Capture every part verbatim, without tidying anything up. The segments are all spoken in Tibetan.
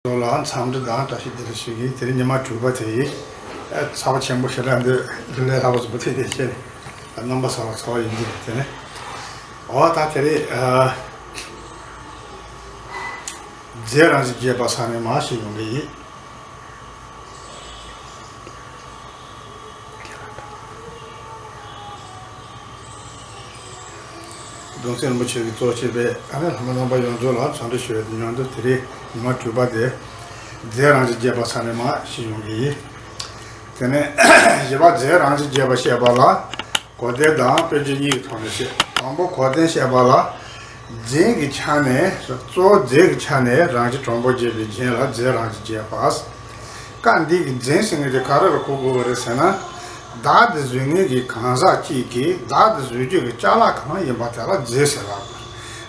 ཚོ་ལ་འཚམས་འདྲི་དང་བཀྲ་ཤིས་བདེ་ལེགས་ཞུ་གི། དེ་རིང་ཉི་མ་དྲུག་པ་དེ་ཡིན། ཚ་བ་ཆེན་པོ་ཞེ་དྲག་འདི་ལས་སླ་པོ་ཟིག་མི་ཐུབ་དེ་བྱས་རྣམ་པ་གསར་པ་ཚོ་ཡིན་གྱི་རེད། དེ་ནས་འོ་ད་དེ་རིང་རྫས་རང་བཞིན་བརྗོད་པ་ས་ནས་མར་ཞིག་ཡོང་གི་ཡིན། གདུང་སྲས་རིན་པོ་ཆེ་གིས་གཙོ་བྱས་པའི་ཨ་ནི་ལྷ་མོ་རྣམ་པ་ཡོངས་རྫོགས་ལ་འཚམས་འདྲི་ཞུ་བའི་མཉམ་དུ། དེ་རིང་ཉི་མ་དྲུག་པ་དེ་རྫས་རང་བཞིན་བརྗོད་པ་ས་ནས་མར་ཞིག་ཡོང་གི་ཡིན། དེ་ནས་བཞི་པ་རྫས་རང་བཞིན་བརྗོད་པ་བཤད་པ་ལ་གོ་དོན་དང་དཔེ་བརྗོད་གཉིས་ཀྱི་ཐོག་ནས་བཤད། དང་པོ་གོ་དོན་བཤད་པ་ལ། རྫས་ཀྱི་ཆ་ནས། གཙོ་བོ་རྫས་ཀྱི་ཆ་ནས་རང་བཞིན་དྲང་པོ་བརྗོད་པའི་རྒྱན་ལ་རྫས་རང་བཞིན་བརྗོད་པ། སྐབས་འདི་གི་རྫས་ཟེར་མཁན་དེ་ག་རེ་ལ་གོ་དགོས་པ་རེད་ཟེར་ན། བདག་ཏུ་བཟུང་མཁན་གྱི་གང་ཟག་གཅིག་གིས་བདག་ཏུ་བཟོ་རྒྱུ་གི་ཅ་ལག་གང་ཡིན་པ་དེ་ལ་རྫས་ཟེར་ལབ་དགོས།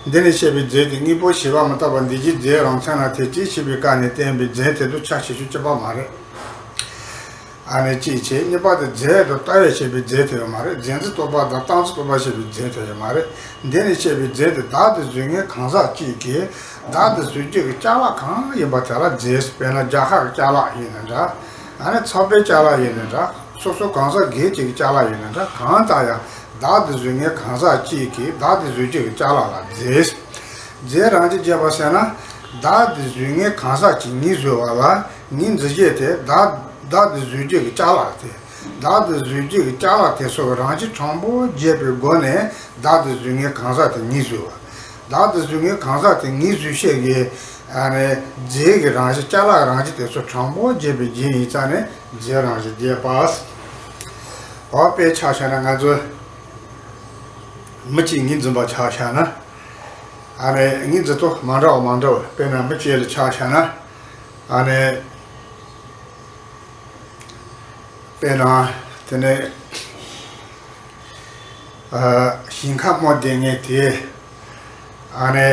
འདི་ནས་བཤད་པའི་རྫས་དེ་དངོས་པོ་བྱས་པ་མི་རྟག་པ་འདུས་བྱས་རྫས་རང་མཚན་ལ་དེ་ཅིའི་ཕྱིར་པའི་སྐབས་ནས་བསྟན་པའི་རྫས་དེ་དུ་ཆ་བྱེད་ཤུགས་གཅིག་པ་མ་རེད། ཨ་ནི་གཅིག་བྱས། གཉིས་པ་དེ་རྫས་དང་ལྟ་བས་བྱས་པའི་རྫས་དེ་ཡོད་མ་རེད། རྫས་འཛིན་རྟོག་པ་དང་བཏགས་འཛིན་རྟོག་པས་བྱས་པའི་རྫས་དེ་ཡོད་མ་རེད། འདི་ནས་བཤད་པའི་རྫས་དེ་བདག་ཏུ་བཟུང་མཁན་གང་ཟག་གཅིག་གིས་བདག་ཏུ་བཟོ་རྒྱུ་གི་ཅ་ལག་གང་ཡིན་པ་དེ་ལ་རྫས། དཔེར་ན་རྒྱལ་ཁབ་ཀྱི་ཅ་ལག་ཡིན་ནའང་འདྲ། ཨ་ནི་ཚོགས་པའི་ཅ་ལག་ཡིན་ནའང་འདྲ། སོ་སོ་གང་ཟག་སྒེར་གཅིག་གི་ཅ་ལག་ཡིན་ནའང་འདྲ། གང་ལྟར་ཡང་བདག་ཏུ་བཟུང་མཁན་གང་ཟག་གཅིག་གིས་བདག་ཏུ་བཟོ་རྒྱུ་གི་ཅ་ལག་ལ་རྫས། རྫས་རང་བཞིན་བརྗོད་པ་ཟེར་ན། བདག་ཏུ་བཟུང་མཁན་གང་ཟག་གཅིག་ངོས་བཟུང་བ་ལ་ངོས་འཛིན་བྱེད་དེ། བདག་བདག་ཏུ་བཟོ་རྒྱུ་གི་ཅ་ལག་དེ། བདག་ཏུ་བཟོ་རྒྱུ་གི་ཅ་ལག་དེ་ཚོ་རང་བཞིན་དྲང་པོ་བརྗོད་པའི་སྒོ་ནས་བདག་ཏུ་བཟུང་མཁན་གང་ཟག་དེ་ངོས་བཟུང་བ། བདག་ཏུ་བཟུང་མཁན་གང་ཟག་དེ་ངོས་བཟུང་བྱེད་ཀྱི་ཨ་ནི་རྫས་ཀྱི་རང་བཞིན། ཅ་ལག་རང་བཞིན་དེ་ཚོ་དྲང་པོ་བརྗོད་པའི་རྒྱན་ཡིན་ཙང་ནས་རྫས་རང་བཞིན་བརྗོད་པ། འོ་དཔེ་ཆ་བཞག་ན། ང་ཚོ་མི་གཅིག་ངོས་འཛིན་པ་ཆ་བཞག་ན། ཨ་ནི་ངོས་འཛིན་སྟངས་མ་འདྲ་བ་མ་འདྲ་བ། དཔེར་ན་མི་གཅིག་ལ་ཆ་བཞག་ན། ཨ་ནི་དཔེར་ན་དེ་ནས་ཨ་ཞིང་ཁ་རྨོ་བསྡད་མཁན་དེ། ཨ་ནི་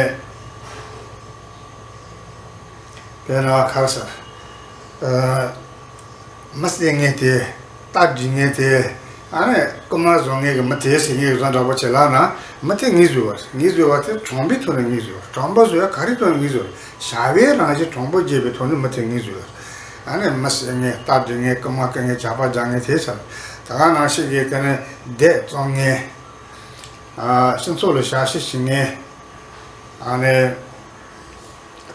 དཔེར་ན་ག་རེ་ཟེར། ཨ་མི་བསད་མཁན་དེ། རྟ་འདྲེན་མཁན་དེ། ཨ་ནི་རྐུན་མ་བཟོ་མཁན་གྱི་མི་དེ་ཟེར་མཁན་གྱི་བཟོ་འདྲ་པོ་བྱས་ལབ་ན། མི་དེ་ངོས་བཟུང་བ། ངོས་བཟུང་བ་དེ་དྲང་པོའི་ཐོག་ནས་ངོས་བཟུང་བ། དྲང་པོ་བཟོ་ཡ་ག་རེའི་ཐོག་ནས་ངོས་བཟུང་བ། བྱ་བའི་རང་བཞིན་དྲང་པོ་བརྗོད་པའི་ཐོག་ནས་མི་དེ་ངོས་བཟུང་བ། ཨ་ནི་མི་བསད་མཁན། རྟ་འདྲེན་མཁན། རྐུན་མ་རྐུ་མཁན། ཇག་པ་རྒྱག་མཁན་དེ་ཚོ། ད་ག་ནང་བཞིན་གྱི་དེ་ནས་སྡེ་བཙོང་མཁན། ཨ་སྤྱི་ཚོགས་ལ་ཞབས་ཕྱི་བྱེད་མཁན། ཨ་ནི་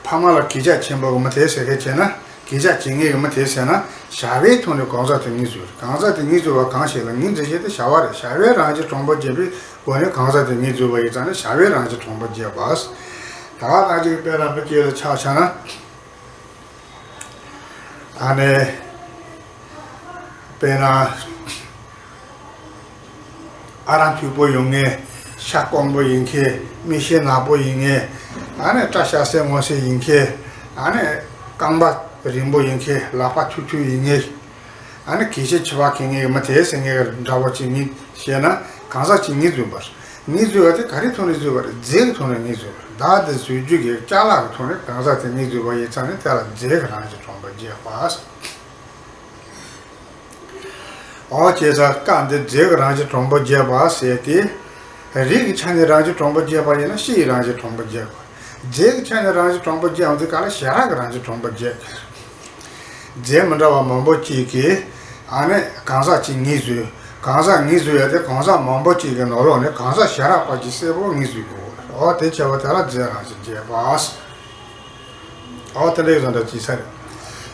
ཕ་མ་ལ་གུས་ཞབས་ཆེན་པོ་གི་མི་དེ་ཟེར་མཁན་བྱས་ན། གུས་ཞབས་བྱེད་མཁན་གྱི་མི་དེ་ཟེར་ན། བྱ་བའི་ཐོག་ནས་གང་ཟག་དེ་ངོས་བཟུང་བ། གང་ཟག་དེ་ངོས་བཟུང་བ་གང་ཞིག་ལ་ངོས་འཛིན་བྱེད་དེ་བྱ་བ་རེད། བྱ་བའི་རང་བཞིན་དྲང་པོ་བརྗོད་པའི་སྒོ་ནས་གང་ཟག་དེ་ངོས་བཟུང་བ་ཡིན་ཙང་ནས་བྱ་བའི་རང་བཞིན་དྲང་པོ་བརྗོད་པ། ད་ག་ནང་བཞིན་དཔེར་ན་མི་གཅིག་ལ་ཆ་བཞག་ན། ཨ་ནི་དཔེར་ན་ཨ་རང་མཐུག་པོ་ཡོད་མཁན། ཤ་སྐམ་པོ་ཡིན་མཁན། མིག་ཤེལ་ནག་པོ་ཡིན་མཁན། ཨ་ནི་སྐྲ་ཤ་སེར་སྔོ་སེར་ཡིན་མཁན། ཨ་ནི་རྐང་པ་རིང་པོ་ཡིན་མཁན། ལག་པ་མཐུག་མཐུག་ཡིན་མཁན། ཨ་ནི་གུས་ཞབས་ཆེ་བ་གི་ངའི་མི་དེ་ཟེར་མཁན་འདྲ་བོ་ཅིག་ངོས་བྱས་ན། གང་ཟག་ཅིག་ངོས་འཛིན་པ། ངོས་འཛིན་པ་དེ་ག་རེའི་ཐོག་ནས་འཛིན་པ་རེད། རྫས་ཀྱི་ཐོག་ནས་ངོས་འཛིན་པ་རེད། བདག་ཏུ་བཟོ་རྒྱུ་གི་ཅ་ལག་གི་ཐོག་ནས་གང་ཟག་དེ་ངོས་འཛིན་པ་ཡིན་ཙང་ནས་དེ་ལ་རྫས་ཀྱི་རང་བཞིན་དྲང་པོ་བརྗོད་པ། འོ་བྱས་ཙང་སྐབས་འདིར་རྫས་ཀྱི་རང་བཞིན་དྲང་པོ་བརྗོད་པ་ཟེར་ཏེ། རིགས་ཀྱི་ཆ་ནས་རང་བཞིན་དྲང་པོ་བརྗོད་པ་ཡིན་ན་སྤྱི་ཡི་རང་བཞིན་དྲང་པོ་བརྗོད་པ། རྫས་ཀྱི་ཆ་ནས་རང་བཞིན་དྲང་པོ་བརྗོད་ཡོང་དུས་སྐབས་ལ་བྱེ་བྲག་གི་རང་བཞིན་དྲང་པོ་བརྗོད་དགོས། རྫས་མི་འདྲ་བ་མང་པོ་གཅིག་གིས་ཨ་ནི་གང་ཟག་གཅིག་ངོས་བཟུང་། གང་ཟག་ངོས་བཟུང་ཡ་དེ་གང་ཟག་མང་པོ་གཅིག་གི་ནང་ལོགས་ནས་གང་ཟག་བྱེ་བྲག་པ་གཅིག་གསལ་པོ་ངོས་བཟུང་དགོས། འོ་དེ་བྱས་པ་དེ་ལ་རྫས་རང་བཞིན་བརྗོད་པ། འོ་དེ་འདྲའི་བཟོ་འདྲ་ཅིག་ས་རེད།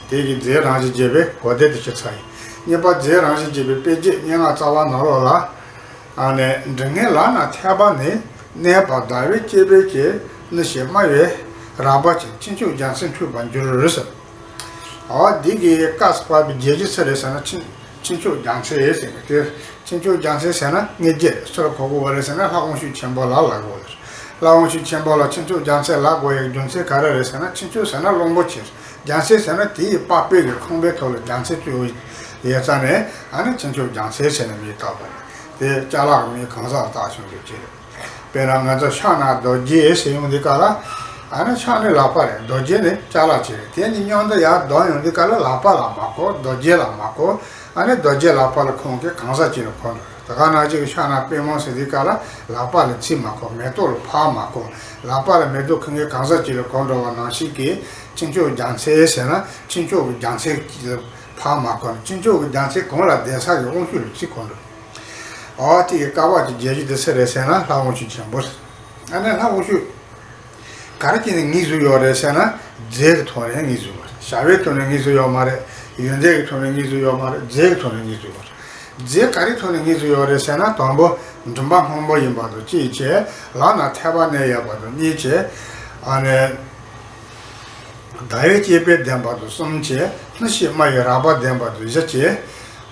དེ་གི་རྫས་རང་བཞིན་བརྗོད་པའི་གོ་དོན་དེ་ཅིག་ཚར་ཡིན། གཉིས་པ་རྫས་རང་བཞིན་བརྗོད་པའི་དཔེ་བརྗོད་སྙན་ངག་རྩ་བ་ནང་ལོགས་ལ། ཨ་ནི་འབྲི་ངན་ལག་ན་ཐལ་བ་ནི། གནས་པ་ཟླ་བའི་སྐྱེས་བུ་གྱི། ནི་ཞེས་སྨྲ་བའི་རགས་པ་ཅན། ཁྱུ་མཆོག་རྒྱལ་མཚན་འཁྲུགས་པར་འགྱུར་ཟེར། འོ་འདི་གི་སྐབས་སུ་བབས་པའི་རྒྱལ་རྒྱུད་ཚུལ་རེད་ཟེར་ན། ཁྱུ་ཁྱུ་མཆོག་རྒྱལ་མཚན་ཟེར་གི་དེ། ཁྱུ་མཆོག་རྒྱལ་མཚན་ཟེར་ན་ངེས་རྒྱུད་སུ་ལ་གོ་དགོས་པ་རེད་ཟེར་ན། ལྷ་དབང་ཕྱུག་ཆེན་པོ་ལ་ལབ་དགོས་རེད། ལྷ་དབང་ཕྱུག་ཆེན་པོ་ལ་ཁྱུ་མཆོག་རྒྱལ་མཚན་ལབ་དགོས་ཡའི་རྒྱུ་མཚན་ག་རེ་རེད་ཟེར་ན། ཁྱུ་མཆོག་ཟེར་ན་གླང་པོ་ཆེ། རྒྱལ་མཚན་ཟེར་ན་དེ་ཡི་པགས་པའི་གི་ཁང་པའི་ཐོག་ལ་རྒྱལ་མཚན་བཙུགས་ཡོད་ཙང་ནས། ཨ་ནི་ཁྱུ་མཆོག་རྒྱལ་མཚན་ཟེར་ནས་མིང་བཏགས་པ་རེད། དེ་ཅ་ལག་གི་མིང་གང་ཟག་ལ་བཏགས་བྱུང་ཡོད་ཅེས་རེད། དཔེར་ན་ང་ཚོ་ཕྱག་ན་རྡོ་རྗེ་ཟེར་ཡོང་དུས་སྐབས་ལ། ཨ་ནི་ཕྱག་ནི་ལག་པ་རེད། རྡོ་རྗེ་ནི་ཅ་ལག་ཅིག་རེད། དེ་གཉིས་མཉམ་དུ་ཡར་བསྡོམས་ཡོང་དུས་སྐབས་ལ་ལག་པ་ལ་མ་གོ། རྡོ་རྗེ་ལ་མ་གོ། ཨ་ནི་རྡོ་རྗེ་ལག་པ་ལ་ཁུར་མཁན་གང་ཟག་ཅིག་ལ་གོ་འགྲོ། ད་ག་ནང་བཞིན་གྱི་ཕྱག་ན་པདྨོ་ཟེར་དུས་སྐབས་ལ་ལག་པ་ལ་ཚིགས་མ་གོ། མེ་ཏོག་ལ་ཕར་མ་གོ། ལག་པ་ལ་མེ་ཏོག་ཁུར་མཁན་གང་ཟག་ཅིག་ལ་གོ་འགྲོ་བ་ནང་བཞིན་གྱི། ཕྱིན་ཆད་རྒྱལ་མཚན་ཟེར་ན་ཕྱིན་ཆད་ཀྱི་རྒྱལ་མཚན་ཕར་མ་གོ་ན་ཕྱིན་ཆད་ཀྱི་རྒྱལ་མཚན་གང་ལ་གདན་ས་ཀྱི་དབང་ཕྱུག་ལ་ཅི་གོ་འགྲོ། འོ་དེ་ཡི་བསྐལ་པ་གྱི་རྒྱལ་བཞུགས་དེ་སུ་རེད་ཟེར་ན་ལྷ་དབང་ཕྱུག་ཆེན་པོ་རེད། ཨ་ནི་ལྷ་དབང་ཕྱུག་ག་རེ་བྱས་ནས་ངེས་བཟུང་ཡོད་རེད་ཟེར་ན་རྫས་ཀྱི་ཐོག་ནས་ངེས་བཟུང་ཡོད་རེད། བྱ་བའི་ཐོག་ནས་ངེས་བཟུང་ཡོད་མ་རེད། ཡོན་ཏན་གྱི་ཐོག་ནས་ངེས་བཟུང་ཡོད་མ་རེད། རྫས་ཀྱི་ཐོག་ནས་ངེས་བཟུང་ཡོད་རེད། རྫས་ག་རེའི་ཐོག་ནས་ངེས་བཟུང་ཡོད་རེད་ཟེར་ན་དང་པོ་མགྲིན་པ་སྔོན་པོ་ཡིན་པ་དང་གཅིག་བྱས། ལག་ན་ཐལ་བ་གནས་ཡོད་པ་དང་གཉིས་བྱས། ཨ་ནི། ཟླ་བའི་སྐྱེད་པས་ལྡན་པ་དང་གསུམ་བྱས། སྣུམ་ཞིང་དམའ་བའི་རལ་པ་ལྡན་པ་དང་བཞི་བྱས།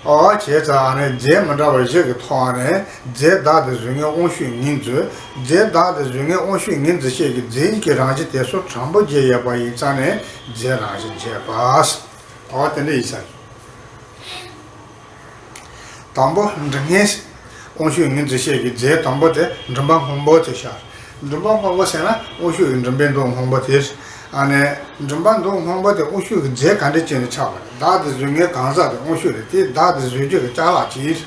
ཨོ་བྱས་ཙང་ཨ་ནི་རྫས་མི་འདྲ་བ་བཞི་གི་ཐོག་ནས་རྫས་བདག་ཏུ་བཟུང་མཁན་དབང་ཕྱུག་ཉིད་མཛོད། རྫས་བདག་ཏུ་བཟུང་མཁན་དབང་ཕྱུག་ཉིད་མཛོད་བཤད་ཀྱི་རྫས་ཀྱི་རང་བཞིན་དེ་ཚོ་དྲང་པོ་བརྗོད་ཡོད་པ་ཡིན་ཙང་ནས་རྫས་རང་བཞིན་བརྗོད་པ། ཨོ་དེ་འདྲ་ཡིན་ས་རེད། དང་པོ་མགྲིན་སྔོན། དབང་ཕྱུག་ཉིད་མཛོད་བཤད་ཀྱི་རྫས་དང་པོ་དེ་མགྲིན་པ་སྔོན་པོ་དེ་ཤར། མགྲིན་པ་སྔོན་པོ་ཟེར་ན་དབང་ཕྱུག་གི་མགྲིན་པའི་མདོག་སྔོན་པོ་དེ། ཨ་ནི་མགྲིན་པ་མདོག་སྔོན་པོ་དེ་དབང་ཕྱུག་གི་རྫས་ག་འདྲ་བྱས་ནས་ཆགས་པ་རེད། བདག་ཏུ་བཟུང་མཁན་གང་ཟག་དེ་དབང་ཕྱུག་རེད། དེ་བདག་ཏུ་བཟུང་རྒྱུ་གི་ཅ་ལག་ཅིག་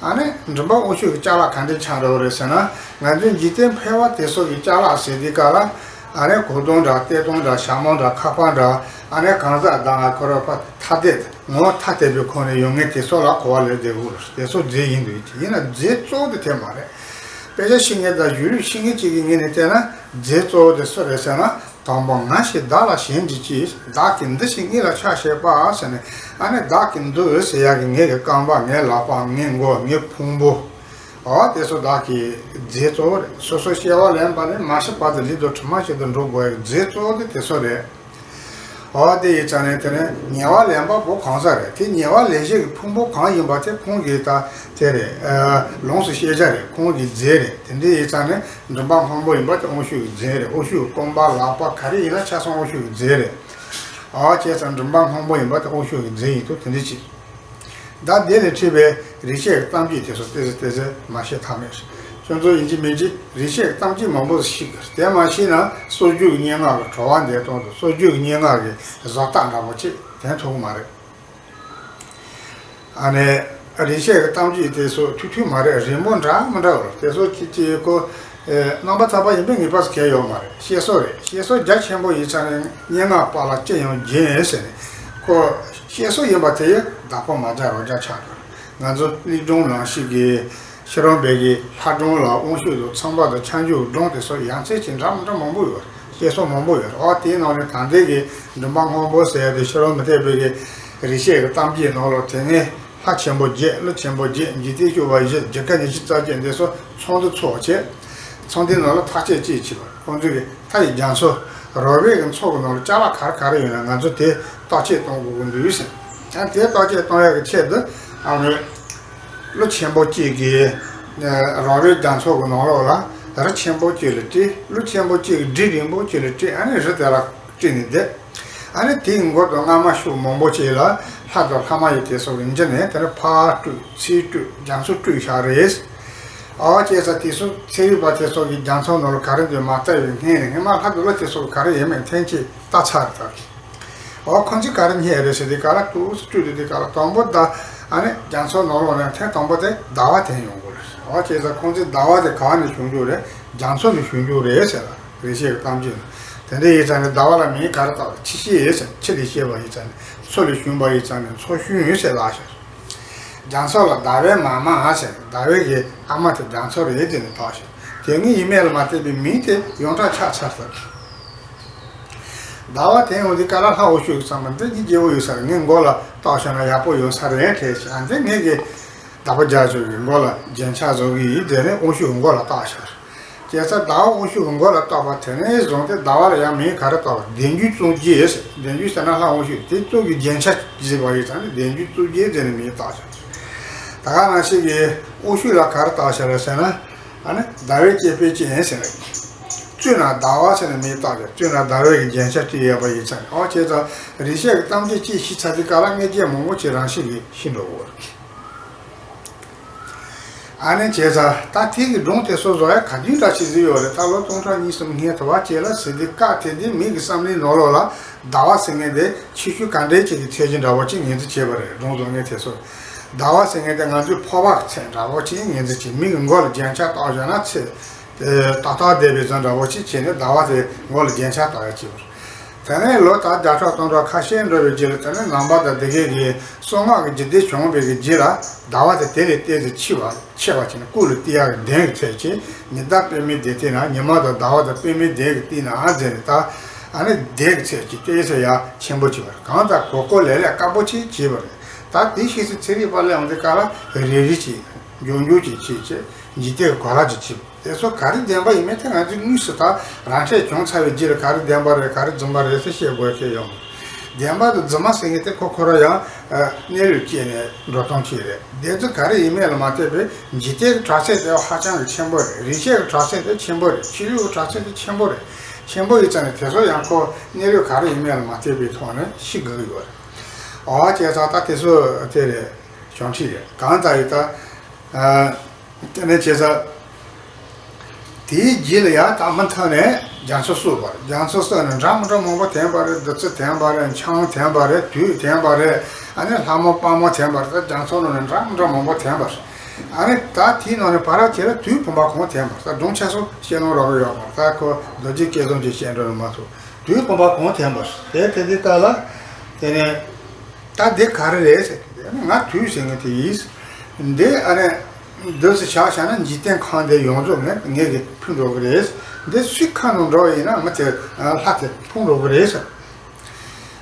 ཨ་ནི་མགྲིན་པ་དབང་ཕྱུག་གི་ཅ་ལག་ག་འདྲ་ཆགས་འགྲོ་བ་རེད་ཟེར་ན། ང་ཚོའི་འཇིག་རྟེན་ཕལ་བ་དེ་ཚོ་གི་ཅ་ལག་ཟེར་དུས་སྐབས་ལ། ཨ་ནི་གོས་ཐུང་འདྲ་སྟོད་ཐུང་འདྲ་ཞྭ་མོ་འདྲ་ཁ་པར་འདྲ། ཨ་ནི་གང་ཟག་བདག་ང་ཁོ་རང་ཕར་ཐ་དད། ངོ་བོ་ཐ་དད་པའི་ཁོངས་ནས་ཡོང་མཁན་དེ་ཚོ་ལ་གོ་བ་ལེན་བསྡད་དགོས་རེད། དེ་ཚོ་རྫས་ཡིན་འདུག་ཡིན་ན་རྫས་གཙོ་བོ་དེ་དེ་མ་རེད། དཔེ་ཆ་ཤེས་མཁན་དང་གཞུང་ལུགས་ཤེས་མཁན་གཅིག་གི་ངོས་ནས་བལྟས་ན་རྫས་གཙོ་བོ་དེ་སུ་རེད་ཟེར་ན། དང་པོ་ང་ཞེས་བདག་ལ་ཞེན་གྱིས་ཆེ། བདག་གི་འདི་ཞེས་ངེད་ལ་ཆགས་བྱེད་པ་ཟེར་ནས། ཨ་ནི་བདག་གི་འདི་ཟེར་ཡག་གི་ངེད་ཀྱི་རྐང་པ། ངའི་ལག་པ། ངའི་མགོ། ངའི་ཕུང་པོ། འོ་དེ་ཚོ་བདག་གི་རྫས་གཙོ་བོ་རེད། སོ་སོའི་སྐྱེ་བ་ལེན་པ་ནས་མ་ཤི་བར་དུ་ལུས་དང་གྲིབ་མ་བཞིན་དུ་འགྲོ་དགོས་ཡག་རྫས་གཙོ་བོ་དེ་དེ་ཚོ་རེད། འོ་དེ་ཡིན་ཙང་ནས་དེ་ནས་ཉེ་བར་ལེན་པ་པོ་གང་ཟག་རེད། དེ་ཉེ་བར་ལེན་བྱེད་ཀྱི་ཕུང་པོ་གང་ཡིན་པ་དེ་ཁོང་གི་ད་དེ་རེད། ཨ། ལོངས་སུ་སྤྱོད་བྱ་རེད། ཁོང་གི་རྫས་རེད། དེ་འདྲ་ཡིན་ཙང་ནས་མགྲིན་པ་སྔོན་པོ་ཡིན་པ་དེ་དབང་ཕྱུག་གི་རྫས་རེད། དབང་ཕྱུག་གི་རྐང་པ་ལག་པ་ག་རེ་ཡིན་ན་ཆ་ཚང་དབང་ཕྱུག་གི་རྫས་རེད། འོ་བྱས་ཙང་མགྲིན་པ་སྔོན་པོ་ཡིན་པ་དེ་དབང་ཕྱུག་གི་རྫས་ཡིན་འདུག་དེ་འདྲ་ཅིག་ད་དེ་ལས་འཕྲོས་པའི་རིགས་ཤེས་ཀྱི་གཏམ་རྒྱུད་དེ་ཚོ་ཏོག་ཙམ་ཏོག་ཙམ་མ་བཤད་ཐབས་མེད། ཁྱོད་ཚོ་ཡིན་གཅིག་མིན་གཅིག་རིགས་ཤེས་ཀྱི་གཏམ་རྒྱུད་མང་པོ་ཞིག་གི། དེ་མ་ཤེས་ན་སྲོལ་རྒྱུན་གྱི་སྙན་ངག་གི་བྲོ་བ་འདས་སྟངས་དང་སྲོལ་རྒྱུན་གྱི་སྙན་ངག་གི་བཟོ་ལྟ་འདྲ་པོ་ཅིག་དྲན་ཐུབ་ཀྱི་མ་རེད། ཨ་ནི། རིགས་ཤེས་ཀྱི་གཏམ་རྒྱུད་དེ་ཚོ་ཐུང་ཐུང་མ་རེད། རིང་པོ་འདྲ་མི་འདྲ་བ་རེད། དེ་ཚོ་ཅིག་ཅིག་ཁོ། ཨེ། རྣམ་པ་ཚ་པ་ཡིན་པས་ངེས་པར་གལ་ཡོད་མ་རེད། བཤད་སྲོལ་རེད། བཤད་སྲོལ་རྒྱ་ཆེན་པོ་ཡིན་ཙང་ནས་སྙན་ངག་པ་ལ་ཅི་ཡང་བརྗོད་ཟེར་ནས། ཁོ་བཤད་སྲོལ་ཡིན་པ་དེ་ཡང་བདག་པོ་མ་རྒྱག་རོགས་རྒྱག་ཆགས་འགྲོ། ང་ཚོ་གླིང་སྒྲུང་ནང་བཞིན་གྱི་ཕྱི་རོལ་པའི་གི་ལྷ་སྒྲུང་ལ་དབང་ཕྱུག་དང་ཚངས་པ་དང་ཁྱབ་འཇུག་སྒྲུང་དེ་སོགས་ཡ་མཚན་གྱི་འདྲ་མི་འདྲ་མང་པོ་ཡོད་རེད། བཤད་སྲོལ་མང་པོ་ཡོད་རེད། ཨོ་དེའི་ནང་ནས་ད་ལྟའི་གི་མགྲིན་པ་སྔོན་པོ་ཟེར་ཡ་དེ་ཕྱི་རོལ་མུ་སྟེགས་པའི་གི་རིགས་ཤེས་ཀྱི་གཏམ་རྒྱུད་ནང་ལ་དེ་སྔའི་ལྷ་ཆེན་པོ་བརྒྱད། ཀླུ་ཆེན་པོ་བརྒྱད། འཇིག་རྟེན་སྐྱོབ་པ་བཞི། རྒྱུ་སྐར་ཉི་ཤུ་རྩ་བརྒྱད་འདི་ཚོ་ཚོགས་འདུ་ཚོགས་བྱས། ཚོགས་འདུའི་ནང་ལ་ཐག་གཅོད་ཅིག་བྱས་པ། ཁོང་ཚོས་ཀྱི་མཐའ་ཡི་རྒྱ་མཚོ་རོལ་པའི་གི་མཚོ་གི་ནང་ལ་ཅ་ལག་ག་རེ་ག་རེ་ཡོད་ན་ང་ཚོས་དེ་བརྟག་དཔྱད་གཏོང་དགོས་ཀྱི་འདུག་ཟེར། ཡང་དེ་བརྟག་དཔྱད་གཏོང་ཡག་གི་ཆེད་དུ་ཨ་ནི་ཀླུ་ཆེན་པོ་གཅིག་གིས་རོལ་པའི་རྒྱ་མཚོ་གི་ནང་ལོགས་ལ་རི་ཆེན་པོ་གཅིག་ལ་དཀྲིས། ཀླུ་ཆེན་པོ་གཅིག་གིས་གྲི་རིང་པོ་གཅིག་ལ་དཀྲིས། ཨ་ནི་རི་དེ་ལ་དཀྲིས་ནས་བསྡད། ཨ་ནི་དེའི་མགོ་དང་རྔ་མ་ཤུགས་མང་པོ་ཅིག་ལ་ལྷ་དང་ལྷ་མ་ཡིན་དེ་ཚོ་གིས་འཇུས་ནས་དེ་ནས་ཕར་བཀྲུས། ཚུར་བཀྲུས། རྒྱ་མཚོ་བཀྲུས་བཞག་རེད། ཨོ་བྱས་ཙང་དེ་ཚོ་ཚན་རིག་པ་དེ་ཚོ་གིས་རྒྱ་མཚོ་ནང་ལ་ག་རེ་འདུག་མ་བལྟས་པའི་སྔོན་ནས། སྔོན་མ་ལྷ་དང་ཀླུ་དེ་ཚོ་གིས་ག་རེ་ཡིན་མིན་ཐེངས་གཅིག་བལྟས་ཚར་རེད་ད། ཨོ་ཁོང་ཚོས་ག་རེ་རྙེད་རེད་ཟེར་དུས་སྐབས་ལ་ཏོག་ཙམ་བཀྲུས་དུས་དེ་སྐབས་ལ་དང་པོ་ད་ཨ་ནི་རྒྱ་མཚོ་ནང་ལོགས་ནས་ཐེངས་དང་པོ་དེ་ཟླ་བ་དེ་ཡོང་གི་རེད། ཨོ་བྱས་ཙང་ཁོང་ཚོས་ཟླ་བ་དེ་ག་ནས་བྱུང་རྒྱུ་རེད། རྒྱ་མཚོ་ནས་བྱུང་རྒྱུ་རེད་ཟེར་ལ། རིགས་ཤེས་ཀྱི་གཏམ་རྒྱུད་ནི། དེ་འདྲ་ཡིན་ཙང་ནི་ཟླ་བ་ལ་མིང་ག་རེ་བཏགས་པ། ཆུ་ཤེལ་ཟེར། ཆུ་ལས་སྐྱེས་པ་ཡིན་ཙང་ནི་མཚོ་ལས་བྱུང་བ་ཡིན་ཙང་ནི་མཚོ་ཤུན་ཟེར་ལབ་ཤག་རྒྱ་མཚོ་ལ་ཟླ་བའི་མ་མ་ཟེར། ཟླ་བའི་གི་ཨ་མ་དེ་རྒྱ་མཚོ་རེད་ཟེར་ནས་བཏགས་ཤག་དེ་སྔའི་ཡུལ་མིང་ལ་མ་བལྟས་པའི་མིང་དེ་ཡོངས་གྲགས་ཆགས་ཚར་ཟེར། ཟླ་བ་དེ་ཡོང་དུས་སྐབས་ལ་ལྷ་དབང་ཕྱུག་གིས་བསམ་པ་འདི་འདི་སྐྱིད་པོ་ཡོད་ས་རེད། ངའི་མགོ་ལ་བཏགས་བཞག་ན་ཡག་པོ་ཡོད་ས་རེད་དྲན་བྱས། ཨ་འདི་ངས་གི་བདག་པོ་རྒྱག་ཆོག་གི། མགོ་ལ་རྒྱན་ཆ་བཟོ་གི་ཡིན་ཟེར་ནས་དབང་ཕྱུག་གི་མགོ་ལ་བཏགས་ཤག་བྱས་ཙང་ཟླ་བ་དབང་ཕྱུག་གི་མགོ་ལ་བཏགས་པ་དེ་ནས་བཟུང་སྟེ་ཟླ་བ་ལ་ཡང་མིང་ག་རེ་བཏགས་པ། བདེན་རྒྱུ་གཙུག་རྒྱན་ཟེར། བདེན་རྒྱུ་ཟེར་ན་ལྷ་དབང་ཕྱུག་དེ་གཙུག་གི་རྒྱན་ཆ་བཞེས་པ་ཡིན་ཙང་ནི་བདེན་རྒྱུ་གཙུག་རྒྱན་ཟེར་ནས་མིང་བཏགས་ཤག་ད་ག་ནང་བཞིན་གྱི་དབང་ཕྱུག་ལ་ག་རེ་བཏགས་ཤག་རེད་ཟེར་ན། ཨ་ནི་ཟླ་བའི་སྐྱེས་པའི་སྤྱན་ཟེར། གཙུག་ན་ཟླ་བ་ཟེར་ནས་མིང་བཏགས་ཤག་གཙུག་ན་ཟླ་བའི་གི་རྒྱན་ཆ་སྤྲས་ཡོད་པ་ཡིན་ཙང་ནི། ཨོ་བྱས་ཙང་རིགས་ཤེས་ཀྱི་གཏམ་རྒྱུད་ཅིག་ཤེས་ཚར་དུས་སྐབས་ལ་མངོན་བརྗོད་མང་པོ་ཅིག་རང་བཞིན་གྱིས་ཤེས་འགྲོ་གི་ཡོད་རེད། ཨ་ནི་བྱས་ཙང་ད་དེ་གི་སྒྲུང་དེ་ཚོ་བཟོ་ཡ་ག་དུས་འདྲ་ཞིག་བཟོས་ཡོད་རེད། ད་ལོ་སྟོང་ཕྲག་གཉིས་གསུམ་སྔོན་དུ་བ་བྱས་ལ་ཟེར་དུས་སྐབས་དེ་དུས་མི་གི་བསམ་བློའི་ནང་ལོགས་ལ་ཟླ་བ་ཟེར་མཁན་དེ་ཆེ་ཆུང་ག་འདྲའི་ཅིག་གི་ཚད་གཞི་འདྲ་བོ་ཅིག་ངོས་འཛིན་བྱས་པ་རེད། སྒྲུང་བཟོ་མཁན་དེ་ཚོས། ཟླ་བ་ཟེར་མཁན་དེ་ང་ཚོའི་ཕོར་པ་གི་ཚད་འདྲ་བོ་ཅིག་ངོས་འཛིན་བྱས། མི་གི་མགོ་ལ་རྒྱན་ཆ་བཏགས་བཞག་ན་ཚད་ཏག་ཏག་བསྡད་པའི་བཟོ་འདྲ་བོ་ཅིག་བྱས་ནས་ཟླ་བ་དེ་མགོ་ལ་རྒྱན་ཆ་བཏགས་ཡ་བྱས་པ་རེད། དེ་ནས་ལོ་ད་བརྒྱ་ཕྲག་སྟོང་ཕྲག་ཁ་ཤས་འགྲོ་བའི་རྗེས་ལ། དེ་ནས་ནང་པ་དང་དེ་གའི་གི་གསང་སྔགས་ཀྱི་འཇིག་རྟེན་བྱུང་བའི་གི་རྗེས་ལ། ཟླ་བ་དེ་དེ་ལས་ཏོག་ཙམ་ཆེ་བ་ཆེ་བ་བྱས་ནས་སྐུ་ལ་སྟེར་ཡག་གི་གདན་གྱི་ཚད་ཀྱིས། ཉི་ཟླ་པདྨའི་གདན་སྟེང་ན། ཉི་མ་དང་ཟླ་བ་དང་པདྨའི་གདན་གྱི་སྟེང་ན་མཛད་ནས། ད་ཨ་ནི་གདན་གྱི་ཚད་ཀྱིས་ཏོག་ཙམ་ཡར་ཆེན་པོ་བྱས་པ་རེད། གང་ལྟར་གོ་སྐབས་ལེ་ལེ་དཀར་པོ་ཅིག་བྱས་པ་རེད། ད་དེ་ཤེས་ཚེ་ཚན་རིག་པ་ལ་ཡང་དེ་ག་ལ་རེ་རེ་ཅིག་མགྱོགས་མགྱོགས་ཅིག་བྱས་བྱས། འཇིག་རྟེན་གྱི་གོ་ལ་ཅིག་བྱས་པ། དེ་ཚོ་ག་རེ་བདེན་པ་ཡིན་མིན་དེ་ང་ཚོས་དངོས་སུ་ད་རང་འཁྲིས་བྱུང་ཚར་བའི་རྗེས་ལ་ག་རེ་བདེན་པ་རེད། ག་རེ་རྫུན་པ་རེད་ཟེར་བཤད་དགོས་ཁེལ་ཡོང་། བདེན་པ་དང་རྫུན་མ་ཟེར་མཁན་དེ་ཁོ་ཁོ་རང་ཡང་ཨ་གནས་ལུགས་སྐྱེས་ནས་འགྲོ་སྟངས་ཅིག་རེད། དེ་ཚོ་ག་རེ་ཡིན་མིན་ལ་མ་ལྟོས་པའི་འཇིག་རྟེན་གྱི་གྲགས་ཚད་དེ་ཧ་ཅང་གི་ཆེན་པོ་རེད། རིག་བྱེད་ཀྱི་གྲགས་ཚད་དེ་ཆེན་པོ་རེད། ཆོས་ལུགས་ཀྱི་གྲགས་ཚད་དེ་ཆེན་པོ་རེད། ཆེན་པོ་ཡིན་ཙང་ནས་དེ་ཚོ་ཡང་ཁོ་གནས་ལུགས་ག་རེ་ཡིན་མིན་ལ་མ་ལྟོས་པའི་ཐོག་ནས་ཤེས་དགོས་ཀྱི་ཡོད་རེད། འོ་བྱས་ཙང་ད་དེ་ཚོ་དེ་རེད། བྱང་ཁྲིད་རེད། གང་ལྟར་ཡིན་ད། ཨ། དེ་ནས་བྱས་ཙང་། དེའི་རྗེས་ལ་ཡང་དང་པོ་ཐོན་ནས་རྒྱ་མཚོ་བསུབས་པ་རེད། རྒྱ་མཚོ་བསུབས་ནས་འདྲ་མི་འདྲ་མང་པོ་ཐོན་པ་རེད། བདུད་རྩི་ཐོན་པ་རེད། ཆང་ཐོན་པ་རེད། དུག་ཐོན་པ་རེད། ཨ་ནི་ལྷ་མོ་དཔའ་མོ་ཐོན་པ་རེད། ད་རྒྱ་མཚོ་ནང་ནས་འདྲ་མི་འདྲ་མང་པོ་ཐོན་པ་རེད། ཨ་ནི་ད་དེའི་ནང་ནས་བར་བྱས་ལ་དུས་བུམ་པ་གང་ཐོན་པ་རེད། ད་སྒྲུང་ཆ་ཚང་བཤད་ལོང་རག་གི་ཡོད་མ་རེད། ད་ཁོ་རྡོ་རྗེ་སྐལ་བཟང་གིས་བཤད་འགྲོ་ནི་མ་གཏོགས། དུས་བུམ་པ་གང་ཐོན་པ་རེད། དེ་དེ་དེ་ལྟ་ལ། དེ་ནས། ད་འདི་ག་རེ་རེད་ཟེར་དུས། ང་དུས་ཟེར་མཁན་དེ་ཡིན། འདི་ཨ་ནི་འདི་ཚོ་བཞག་བཞག་ན་འཇིག་རྟེན་ཁམས་འདི་ཡོངས་རྫོགས་ངས་ངས་ཀྱིས་ཕུང་འགྲོ་གི་རེད། འདི་སུའི་ཁ་ནང་འགྲོ་བ་ཡིན་ན་ང་དེ་ལྷ་དེ་ཕུང་འགྲོ་གི་རེད་ཟེར།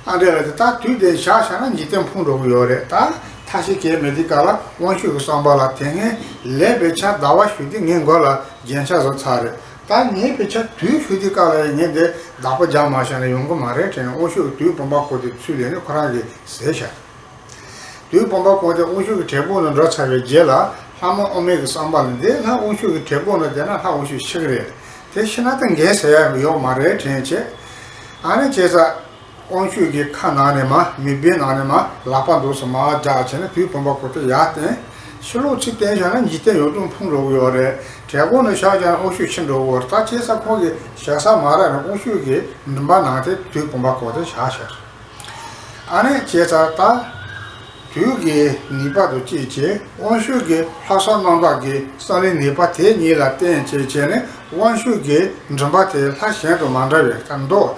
ཨ་འདྲ་ལ་དེ་ད་དུས་དེ་བཞག་བཞག་ན་འཇིག་རྟེན་ཕུང་འགྲོ་གི་ཡོད་རེད། ད་ཐབས་ཤེས་གལ་མེད་དུས་སྐབས་ལ་དབང་ཕྱུག་གི་བསམ་པ་ལ། དེ་སྔོན་ལས་པའི་ཆ་ཟླ་བ་བཞུགས་དུས་ངའི་མགོ་ལ་རྒྱན་ཆ་བཟོ་ཚར་རེད། ད་ཉེ་བའི་ཆར་དུས་བཞུགས་དུས་སྐབས་ལ་ངས་འདི་བདག་པོ་རྒྱག་མ་བཞག་ན་ཡོང་གི་མ་རེད་དྲན། དབང་ཕྱུག་གིས་དུས་བུམ་པ་གང་དེ་ཚུར་ལེན་ནས་ཁོ་རང་གིས་ཟས་བཞག་དུས་བུམ་པ་གང་དེ་དབང་ཕྱུག་གི་བྲན་ཀོང་ནང་འགྲོ་ཚར་བའི་རྗེས་ལ་ལྷ་མོ་ཨོ་མའི་གི་བསམ་པ་ལ། འདི་ལྷ་དབང་ཕྱུག་གི་བྲན་ཀོང་ནང་བསྡད་ན་ལྷ་དབང་ཕྱུག་ཤི་གི་རེད། དེ་ཤི་ན་ད་འགན་ཟེར་ཡ་ཡོད་མ་རེད་དྲན་བྱས། ཨ་ནི་བྱས་ཙང་། དབང་ཕྱུག་གི་ཁ་ནང་ནས་མར། མིད་པའི་ནང་ནས་མར་ལག་པ་འདུག་སེ་མར་རྒྱག་བྱས་ནས་དུས་བུམ་པ་གང་དེ་ཡར་བསྟན། ཕྱི་ལོགས་ཚུར་བསྟན་བཞག་ན་འཇིག་རྟེན་ཡོངས་རྫོགས་ཕུང་འགྲོ་གི་ཡོད་རེད། བྲན་ཀོང་ནང་བཞག་བཞག་ན་དབང་ཕྱུག་ཤི་འགྲོ་གི་ཡོད་རེད། ད་བྱས་ཙང་ཁོང་གིས་བཞག་ས་མ་རག་ནས་དབང་ཕྱུག་གི་མགྲིན་པ་ནང་དེ་དུས་བུམ་པ་གང་དེ་བཞག་བཞག་ཨ་ནི་བྱས་ཙང་ད། དུས་ཀྱི་ནུས་པ་དང་བཅས་བྱས། དབང་ཕྱུག་གི་ལྷག་བསམ་རྣམ་དག་གི་བསམ་བློའི་ནུས་པ་དེ་ཉིད་ལ་བརྟེན་བྱས་བྱས་ནས། དབང་ཕྱུག་གི་མགྲིན་པ་དེ་ལྷ་གཞན་དང་མ་འདྲ་བའི་ད་མདོག་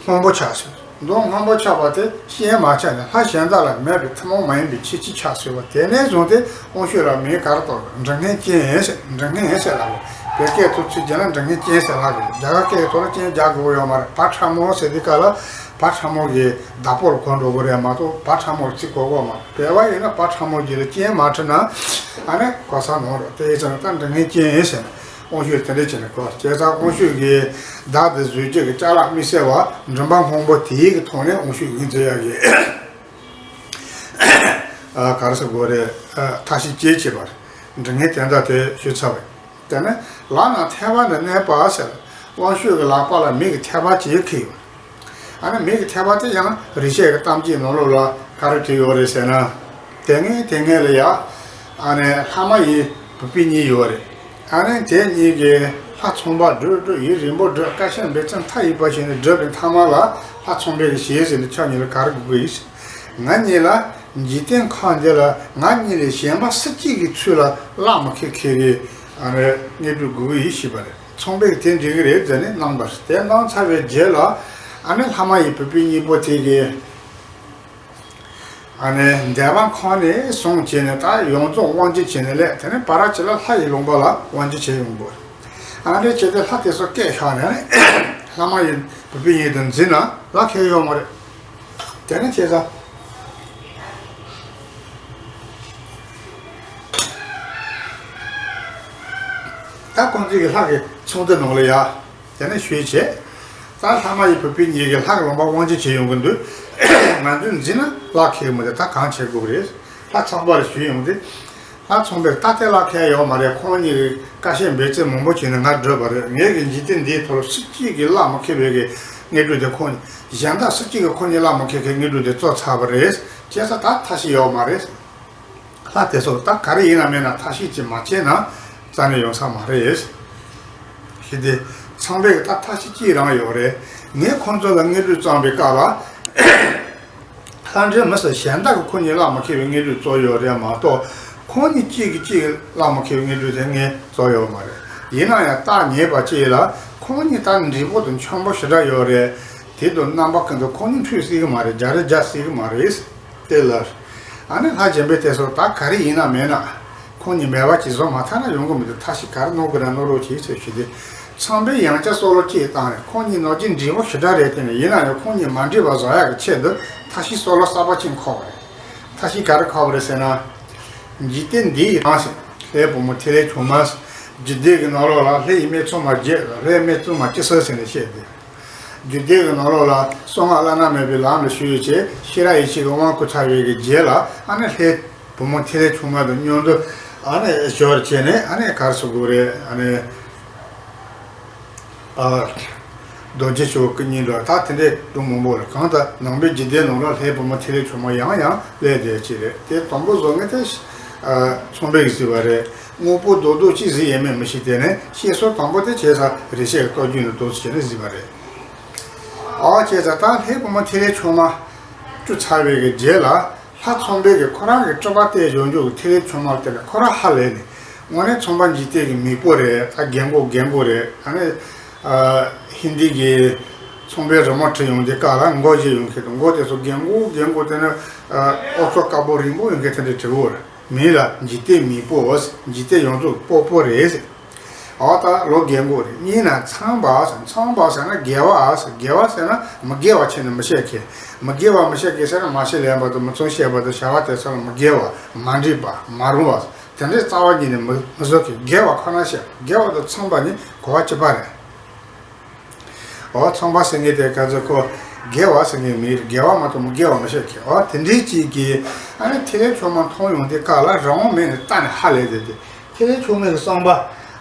སྔོན་པོ་ཆགས་སོང་། མདོག་སྔོན་པོ་ཆགས་པ་དེ་སྐྱེས་མ་ཆགས་ནས་ལྷ་གཞན་དག་ལ་མེད་པའི་ཐུན་མོང་མ་ཡིན་པའི་ཁྱད་ཆོས་ཆགས་སོང་བ། དེ་ནས་བཟུང་སྟེ་དབང་ཕྱུག་ལ་མིང་ག་རེ་བཏགས། མགྲིན་སྔོན་ཅན་ཟེར། མགྲིན་སྔོན་ཟེར་ལབ་པ། བོད་སྐད་ཐོག་ཚུར་བསྒྱུར་ན་མགྲིན་སྔོན་ཅན་ཟེར་ལབ་པ། རྒྱ་གར་སྐད་ཐོག་ལ་ཅན་རྒྱག་དགོས་ཡོད་མ་རེད། བ་ཁྲ་མོ་ཟེར་དུས་སྐབས་ལ་བ་ཁྲ་མོ་གི་བདག་པོ་ལ་གོ་འགྲོ་གི་རེད་མ་གཏོགས། བ་ཁྲ་མོ་ལ་ཅིག་གོ་གོ་མ་རེད། བོད་པ་ཡིན་ན་བ་ཁྲ་མོ་གི་ལ་ཅན་མ་བྲིས་ན་ཨ་ནི་གོ་ས་ནོར་རེད། དེ་ཡིན་ཙང་ད་མགྲིན་སྔོན་ཅན་ཟེར་ནས་དབང་ཕྱུག་དེ་འདྲ་བྱས་ནས་གོ། བྱས་ཙང་དབང་ཕྱུག་གིས་བདག་འདི་བཟོད་བྱེད་ཀྱི་ཅ་ལག་དམིགས་བསལ་བ་མགྲིན་པ་སྔོན་པོ་དེའི་གི་ཐོག་ནས་དབང་ཕྱུག་ཡིན་ཟེར་ཡག་གི་ཨ་ག་རེ་ཟེར་དགོས་རེད། ཨ་ཐབས་ཤེས་སྐྱེས་བྱས་པ་རེད། མགྲིན་སྔོན་དོན་དག་དེ་ཞུས་ཚར་བ་རེད། དེ་ནས་ལག་ན་ཐལ་བ་ནི་གནས་པ་ཟེར། དབང་ཕྱུག་གི་ལག་པ་ལ་མི་གི་ཐལ་བ་ཅིག་འཁྱེར་ཡོད། ཨ་ནི་མི་གི་ཐལ་བ་དེ་ཡང་རིག་བྱེད་ཀྱི་གཏམ་རྒྱུད་ནང་ལོགས་ལ་ག་རེ་བྲིས་ཡོད་རེད་ཟེར་ན། དེ་སྔོན་དེ་སྔོན་ལ་ཡ། ཨ་ནི་ལྷ་མ་ཡིན་བུད་མེད་གཉིས་ཡོད་རེད། ཨ་ནི་དེ་གཉིས་ཀྱིས་ལྷ་ཚངས་པ་བསྒྲུབས་བསྒྲུབས། ཡུན་རིང་པོ་བསྒྲུབས། དཀའ་སྤྱད་འབད་བརྩོན་མཐའ་ཡས་པ་བྱས་ནས་བསྒྲུབས་པའི་མཐའ་མ་ལ་ལྷ་ཚངས་པས་ཀྱི་ཞེས་ཟེར་ནས་ཁྱོད་གཉིས་ལ་ག་རེ་དགོས་ཀྱི་ཡིན། ང་གཉིས་ལ། འཇིག་རྟེན་ཁམས་འདི་ལ་ང་གཉིས་ལས་གཞན་པ་སུ་གཅིག་གིས་ཚུར་ལ་གླགས་མི་འཁེལ་མཁན་གྱི་ཨ་ནི་དངོས་གྲུབ་དགོས་ཀྱི་ཡིན་ཞུས་པ་རེད། ཚངས་པས་དེ་འགྲིག་གི་རེད་ཟེར་ནས་གནང་བ་རེད། དེ་གནང་ཚར་བའི་རྗེས་ལ་ཨ་ནི་ལྷ་མ་ཡིན་བུད་མེད་གཉིས་པོ་དེ་གིས་ཨ་ནི་འདས་པ་ཁམས་ནས་བཟུང་བྱས་ནས་ད་ཡོངས་རྫོགས་དབང་བསྒྱུར་བྱས་ནས་སླེབས། དེ་ནས་བར་ཆད་ལ་ལྷ་ཡི་ལུང་པ་ལ་དབང་བསྒྱུར་བྱས་ཡོང་དགོས། ཨ་ནི་བྱས་ཏེ་ལྷ་དེ་ཚོ་སྐད་ཤོར་ནས་ལྷ་མ་ཡིན་བུད་མེད་གཉིས་དང་འཛིང་ན་ལག་ཁེལ་ཡོད་མ་རེད། དེ་ནས་བྱས་ཙང་། ད་ཁོང་ཚོས་ཀྱི་ལྷ་གི་ཚོགས་འདུ་ནང་ལ་ཡ། དེ་ནས་ཞུས་བྱས། ད་ལྷ་མ་ཡིན་བུད་མེད་གཉིས་ཀྱིས་ལྷ་གི་ལུང་པ་དབང་བསྒྱུར་བྱས་ཡོང་གི་འདུག་ང་ཚོས་འཛིང་ན་ལག་ཁེལ་གི་མ་རེད། ད་གང་བྱེད་དགོས་ཀྱི་རེད། ལྷ་ཚངས་པ་ལ་ཞུས་ཡོང་དུས། ལྷ་ཚངས་པས་ད་ལྟའི་ལག་ཁེལ་ཡོད་མ་རེད། ཁོང་གཉིས་ཀྱིས་དཀའ་སྤྱད་འབད་བརྩོན་མང་པོ་བྱས་ནས་ང་བསྒྲུབས་པ་རེད། ངེད་ཀྱི་འཇིག་རྟེན་འདིའི་ཐོག་ལ་སུ་གཅིག་གིས་གླགས་མ་ཁེལ་བའི་གི་དངོས་གྲུབ་དེ་ཁོང་། གཞན་དག་སུ་གཅིག་གིས་ཁོང་གཉིས་གླགས་མ་ཁེལ་མཁན་དངོས་གྲུབ་དེ་སྩོལ་ཚར་བ་རེད། བྱས་ཙང་ད་ཐབས་ཤེས་ཡོད་མ་རེད། ལྷ་དེ་ཚོ་ད་ག་རེ་ཡིན་ན་མིན་ན་ཐབས་ཤེས་ཅིག་མ་བྱས་ན་རྩ་ནས་ཡོང་ས་མ་རེད། ཞེས་ཏེ། ཚངས་པས་ད་ཐབས་ཤེས་ཅིག་རང་ཡོད་རེད། ངས་ཁོང་ཚོ་ལ་དངོས་གྲུབ་བསྩལ་བའི་སྐབས་ལ། ལྷ་འདྲེ་མི་སེར་གཞན་དག་གིས་ཁོ་གཉིས་གླགས་མ་ཁེལ་བའི་དངོས་གྲུབ་སྩོལ་ཡོད་རེད་མ་གཏོགས། ཁོང་གཉིས་གཅིག་གིས་གཅིག་གླགས་མ་ཁེལ་བའི་དངོས་གྲུབ་དེ་ངས་སྩོལ་ཡོད་མ་རེད། ཡིན་ན་ཡང་ཐག་ཉེ་བ་གཅིག་ལ་ཁོང་གཉིས་ད་འགྲིག་པོ་དང་འཆམ་པོ་ཞེ་དྲག་ཡོད་རེད། དེ་དུ་རྣམ་པ་ཀུན་ཏུ་ཁོང་གཉིས་འཁྲུལ་སྲིད་ཀྱི་མ་རེད། རྒྱ་རེ་རྒྱ་སྲིད་ཀྱི་མ་རེད། དེ་ལ་ཨ་ནི་ལྷ་གཞན་པའི་དེ་སོགས་ད་ག་རེ་ཡིན་ན་མེད་ན་ཁོང་གཉིས་མེད་པ་ཅིག་བཟོ་མ་ཐག་ན་ཡོང་གི་མི་འདུག་ཐབས་ཤེས་ག་རེ་གནང་དགོས་ན་གནང་རོགས་གྱིས་ཟེར་ཞུས་ཏེ། ཚངས་པས་ཡང་བསྐྱར་བསམ་བློ་ཅིག་བཏང་ནས་ཁོང་གཉིས་ནང་བཞིན་འདྲིས་པོ་ཞེ་དྲག་རེད། དེ་ནས་ཡིན་ན་ཡང་ཁོང་གཉིས་མ་འདྲིས་པ་བཟོ་ཡག་གི་ཆེད་དུ་ཐབས་ཤེས་བསམ་བློ་གསར་པ་ཅིག་འཁོར་བ་རེད། ཐབས་ཤེས་ག་རེ་འཁོར་བ་རེད་ཟེར་ན། འཇིག་རྟེན་འདི་ཡི་རང་ཞིང་ལྷའི་བུ་མོ་ཐིག་ལེ་ཆུང་མ། རྒྱུད་སྡེ་གི་ནང་ལོགས་ལ་ལྷ་ཡི་སྨད་འཚོང་མ་བརྒྱད་ལྷའི་སྨད་འཚོང་མ་བཅུ་གསུམ་ཟེར་ནས་བཤད་དེ། རྒྱུད་སྡེ་གི་ནང་ལོགས་ལ་གསང་སྔགས་བླ་ན་མེད་པའི་ལམ་ལ་ཞུགས་བྱས་ཤེས་རབ་ཡེ་ཤེས་ཀྱི་དབང་བསྐུར་ཚར་བའི་གི་རྗེས་ལ་ཨ་ནི་ལྷའི་བུ་མོ་ཐིག་ལེ་ཆུང་མ་དང་མཉམ་དུ་ཨ་ནི་སྦྱོར་བྱས་ནས་ཨ་ནི་གར་སོགས་དགོས་རེད། ཨ་ནི་ཨ་རྡོ་རྗེ་ཆོས་སྐུ་གཉིས་ལ་ད་དེ་འདྲའི་སྒྲུང་མང་པོ་རེད། གང་ལྟར་ནང་པའི་འཇིག་རྟེན་ནང་ལ་ལྷའི་བུ་མོ་ཐིག་ལེ་ཆུང་མ་ཡང་ཡང་སླེབས་བསྡད་ཀྱི་རེད། དེ་དང་པོ་བཟོ་མཁན་དེ་ཨ་ཚངས་པས་གཟིགས་པ་རེད། དངོས་པོ་རྡོག་རྡོག་ཅིག་གཟིགས་ཡས་མེད་མི་ཤེས། དེ་ནས་བཤད་སྲོལ་དང་པོ་དེ་བྱས་ཙང་རེ་ཞིག་རྟོགས་བརྗོད་ནས་རྡོག་ཅིག་བྱས་ནས་གཟིགས་པ་རེད། ཨ་བྱས་ཙང་ད་ལྷའི་བུ་མོ་ཐིག་ལེ་ཆུང་མ་བཅུ་ཚར་བའི་གི་རྗེས་ལ་ལྷ་ཚངས་པས་གི་ཁོ་རང་གི་སྤྲུལ་པ་སྟེར་ཡོང་རྒྱུ་གི་ཐིག་ལེ་ཆུང་མ་དེ་ལ་ཁོ་རང་ཧ་ལས་ནས་དངོས་གནས་ཚངས་པ་འཇིག་རྟེན་གི་མེས་པོ་རེད། ད་རྒན་གོག་རྒན་གོག་རེད། ཨ་ནི་ཨ་ཧིན་དི་གི་ཚངས་པའི་རི་མོ་བྲིས་ཡོང་དུས་སྐབས་ལ་མགོ་བཞི་ཡོང་མཁན་དང་མགོ་དེ་ཚོ་རྒན་གོག་རྒན་གོག་དེ་ནི་ཨ་ཨོ་ཚོ་དཀར་པོ་རིང་པོ་ཡོང་མཁན་དེ་འདྲ་བྲིས་ཡོད་རེད། མིང་ལ་འཇིག་རྟེན་མེས་པོ། འཇིག་རྟེན་ཡོངས་རྫོགས་སྤོ་བོ་རེད་ཟེར། ཨོ་ད་ལོ་རྒན་གོག་རེད། གཉིས་ན་ཚངས་པ་ཟེར། ཚངས་པ་ཟེར་ན་རྒྱལ་བ་ཟེར། རྒྱལ་བ་ཟེར་ན་མི་དགེ་བ་ཆེ་ནི་མི་བཤད་མཁན། མི་དགེ་བ་མི་བཤད་མཁན་ཟེར་ན་མ་ཤི་ལན་པ་དང་མི་ཚངས་སྤྱོད་པ་དང་བྱ་བ་དེ་ཚོ་ལ་མི་དགེ་བ་མ་འདྲིས་པ་མ་རུང་བ་དེ་འདྲའི་རྩ་བ་ཉིད་ནས་མི་མི་བཟོ་མཁན། དགེ་བ་ཁོ་ན་བཤད་པ། དགེ་བ་དང་ཚངས་པ་ནི་གོ་བ་གཅིག་པ་རེད། ཨོ་ཚངས་པ་ཟེར་མཁན་དེ་ག་ཚོད་ཁོ་དགེ་བ་ཟེར་མཁན་མིན། དགེ་བ་མ་གཏོགས་མི་དགེ་བ་མི་བཤད་མཁན། ཨོ་དེ་འདྲའི་ཅིག་གིས་ཨ་ནི་ཐིག་ལེ་ཆུང་མ་མཐོང་ཡོང་དུས་སྐབས་ལ་རང་དབང་མེད་ནས་ལྟ་ནས་ཧ་ལས་བསྡད་དེ། ཐིག་ལེ་ཆུང་མའི་གི་བསམ་པ།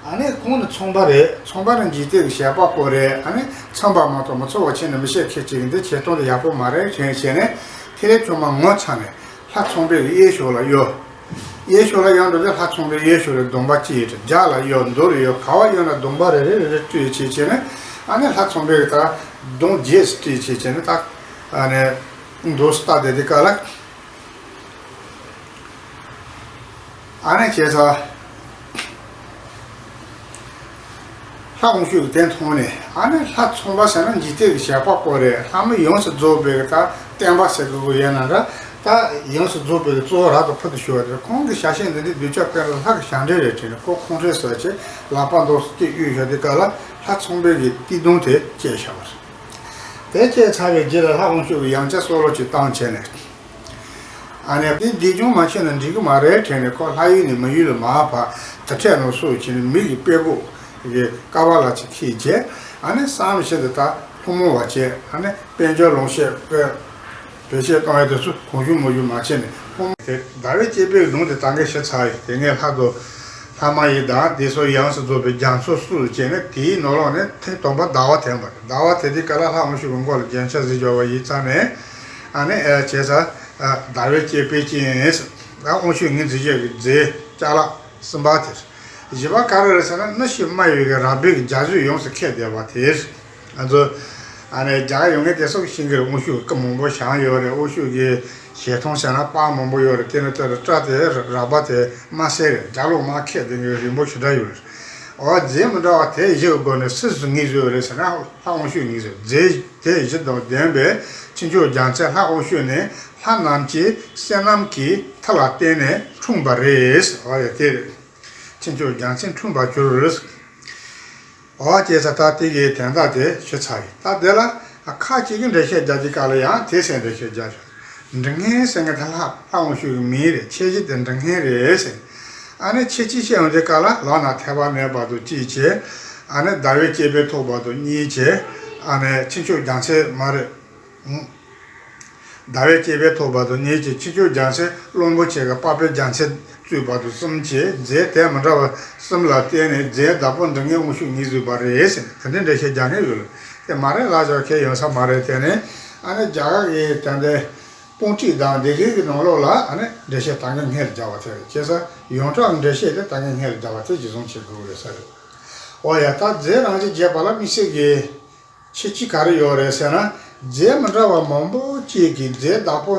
ཨ་ནི་ཁོང་ནི་ཚངས་པ་རེད། ཚངས་པ་ནི་འཇིག་རྟེན་གྱི་བྱེད་པ་པོ་རེད། ཨ་ནི་ཚངས་པ་མ་གཏོགས་མི་ཚངས་པ་ཆེ་ནི་མི་བཤད་མཁན་ཅིག་འདི་བྱེད་སྟངས་དེ་ཡག་པོ་མ་རེད་དྲན་བྱས་ནས་ཐིག་ལེ་ཆུང་མ་ངོ་ཚ་ནས་ལྷ་ཚངས་པའི་གི་གཡས་ཕྱོགས་ལ་གཡོ། གཡས་ཕྱོགས་ལ་གཡོ་འགྲོ་དུས་ལྷ་ཚངས་པའི་གཡས་ཕྱོགས་ལ་གདོང་པ་གཅིག་ཡོད་དེ་རྒྱབ་ལ་གཡོ། མདུན་ལ་གཡོ། ག་པར་གཡོ་ན་གདོང་པ་རེ་རེ་རེ་རེ་བཀྲུས་བྱས་བྱས་ནས་ཨ་ནི་ལྷ་ཚངས་པའི་གི་ད་གདོང་རྗེས་སུ་བཀྲུས་བྱས་བྱས་ནས་ད་ཨ་ནི་མདུན་ལྟ་བསྡད་དུས་སྐབས་ལ། ཨ་ནི་བྱས་ཙང་། ལྷ་དབང་ཕྱུག་གིས་དེ་མཐོང་ནས་ཨ་ནི་ལྷ་ཚངས་པ་ཟེར་ན་འཇིག་རྟེན་གྱི་བྱེད་པ་པོ་རེད། ལྷ་མི་ཡོངས་སུ་རྫོགས་པའི་གི་ད་བསྟན་པ་ཟེར་དགོས་ཀྱི་ཡོད་ན་འདྲ། ད་ཡོངས་སུ་རྫོགས་པའི་གི་གཙོ་བོ་རབ་ཏུ་ཕུལ་དུ་ཞུགས་པ་རེད། ཁོང་གི་ཞལ་ཆེམས་འདི་འདྲའི་གདུལ་བྱ་ཀུན་ལ་ལྷ་གི་ཞབས་འདྲེན་རེད་དྲན་ནས་ཁོ་ཁོང་ཁྲོའི་སོ་ཆེ་ལག་པ་འདོགས་སུ་གཅིག་གཡུག་བཞག་དུས་སྐབས་ལ་ལྷ་ཚངས་པའི་གི་ཏི་སྡོང་དེ་བཅད་བཞག་པ་རེད། དེ་བཅད་ཚར་བའི་རྗེས་ལ་ལྷ་དབང་ཕྱུག་གིས་ཡང་བསྐྱར་བསམ་བློ་ཅིག་བཏང་བྱས་ནས། ཨ་ནི་དེ་འདི་ཅུང་མ་ཤེས་ན་འགྲིག་གི་མ་རེད་དྲན་ནས་ཁོ་ལྷ་ཡུལ་ནས་མི་ཡུལ་ལ་མར་ཕར་དུར་ཁྲོད་ནང་སོང་བྱས་ནས་མི་གི་དཔྲལ་གོག་གི་ཀ་བ་ལ་ཅིག་འཁྱེར་བྱས། ཨ་ནི་བསམ་བཞིན་དུ་ད་ལྷ་མོ་བ་བྱས། ཨ་ནི་དཔལ་འབྱོར་ལོངས་སྤྱོད་བེད་སྤྱོད་གཏོང་ཡ་དེ་ཚོ་གང་བྱུང་མང་བྱུང་མ་བྱས་ནས་ལྷ་མོ་དེ་ཟླ་བའི་དཔྱད་པའི་ལུང་དེ་ད་གིན་ཞུས་ཚར་ཡོད། དེ་སྔའི་ལྷ་དང་ལྷ་མ་ཡིན་དང་དེ་ཚོ་ཡོངས་སུ་རྫོགས་པའི་རྒྱ་མཚོ་བསྲུབས་བྱས་ནས་དེའི་ནང་ལོགས་ནས་ཐེངས་དང་པོ་ཟླ་བ་ཐོན་པ་རེད། ཟླ་བ་ཐོན་དུས་སྐབས་ལ་ལྷ་དབང་ཕྱུག་གི་མགོ་ལ་རྒྱན་ཆ་གཟིགས་འབྱོར་བ་ཡིན་ཙང་ནས། ཨ་ནི་ཨ་བྱས་ཙང་ཟླ་བའི་དཔྱད་པའི་རྐྱེན། ད་དབང་ཕྱུག་ངོས་འཛིན་བྱེད་ཀྱི་རྫས་ཅ་ལག་གསུམ་པ་དེ། བཞི་པ་ག་རེ་རེད་ཟེར་ན་གནམ་གཤིས་དམའ་བའི་གི་ར་སྦལ་གྱི་རྒྱ་མཚོས་ཡོངས་སུ་ཁེབས་བསྡད་པ་དེ། ང་ཚོ་ཨ་ནི་རྒྱ་གར་ཡོང་མཁན་དེ་ཚོ་གི་ཤིང་གི་རེད། དབང་ཕྱུག་གི་སྐུ་མང་པོ་བཞེངས་ཡོད་རེད། དབང་ཕྱུག་གི་ཞལ་མཐོང་བྱས་ན་པར་མང་པོ་ཡོད་རེད། དེ་ནི་དེ་རུ་སྐྲ་དེ་ར་སྦལ་དེ་དམར་སེར་རེད། རྒྱ་ལོག་དམར་ཁེབས་བསྡད་མཁན་རིང་པོ་ཞེ་དྲག་ཡོད་རེད། འོ་རྫས་མི་འདྲ་བ་དེ་བཞི་གི་སྒོ་ནས་སུ་སུ་ངོས་འཛིན་ཡོད་རེད་ཟེར་ན་ལྷ་དབང་ཕྱུག་ངོས་འཛིན། རྫས་དེ་བཞི་དང་ལྡན་པའི་ཁྱུ་མཆོག་རྒྱལ་མཚན་ལྷ་དབང་ཕྱུག་ནི་ལྷ་རྣམས་ཀྱི་བསོད་ནམས་ཀྱི་མཐུ་ལ་བརྟེན་ནས་འཁྲུངས་པ་རེད། འོ་ཡ་དེ་རེད། ཁྱུ་མཆོག་རྒྱལ་མཚན་འཁྲུངས་པར་གྱུར། འོ་བྱས་ཙང་ད་དེ་གའི་དོན་དག་དེ་ཞུས་ཚར་ཡིན། ད་དེ་ལ་ཁ་ཅིག་གིས་འགྲེལ་བཤད་རྒྱག་དུས་སྐབས་ལ་ཡང་དེ་ཟེར་འགྲེལ་བཤད་རྒྱག་ཆོག་འབྲི་མཁན་ཟེར་མཁན་དེ་ལྷ་ལྷ་དབང་ཕྱུག་གི་མིང་རེད། ཁྱད་གཞི་དེ་འབྲི་མཁན་རེད་ཟེར། ཨ་ནི་ཁྱད་ཆོས་བཤད་ཡོང་དུས་སྐབས་ལ་ལག་ན་ཐལ་བ་མེད་པ་དང་གཅིག་བྱས། ཨ་ནི་ཟླ་བའི་དཔྱད་པས་ཐོགས་པ་དང་གཉིས་བྱས། ཨ་ནི་ཁྱུ་མཆོག་རྒྱལ་མཚན་མ་རེད། ཟླ་བའི་དཔྱད་པས་ཐོགས་པ་དང་གཉིས་བྱས། ཁྱུ་མཆོག་རྒྱལ་མཚན་བློན་པོ་ཆེ་གི་པགས་པའི་རྒྱལ་མཚན་གཙོས་པ་དང་གསུམ་བྱས། རྫས་དེ་མི་འདྲ་བ་གསུམ་ལ་བརྟེན་ནས་རྫས་བདག་པོ་འབྲི་མཁན་དབང་ཕྱུག་ངོས་འཛིན་པ་རེད་ཟེར་ནས་དེ་འདྲའི་འགྲེལ་བཤད་རྒྱག་མཁན་ཡོད་རེད། དེ་མ་རེད་ལབ་བཞག་མཁན་ཡོད་ས་མ་རེད། དེ་ནས་ཨ་ནི་རྒྱ་གར་གྱི་ད་ལྟའི་དཔུང་ཁྲིད་དང་སྡེ་དགེ་གི་ནང་ལོགས་ལ་ཨ་ནི་འགྲེལ་བཤད་ད་གིན་སྔོན་ལ་རྒྱག་པ་དེ་རེད། བྱས་ཙང་ཡོངས་གྲགས་ཀྱི་འགྲེལ་བཤད་དེ་ད་གིན་སྔོན་ལ་རྒྱག་པ་དེ་གཞི་བཟུང་བྱེད་དགོས་རེད་ཟེར། འོ་ཡ། ད་རྫས་རང་བཞིན་རྒྱས་པ་ལ་དམིགས་བསལ་གྱི་ཁྱད་ཆོས་ག་རེ་ཡོད་རེད་ཟེར་ན། རྫས་མི་འདྲ་བ་མང་པོ་ཅིག་གིས་རྫས་བདག་པོ་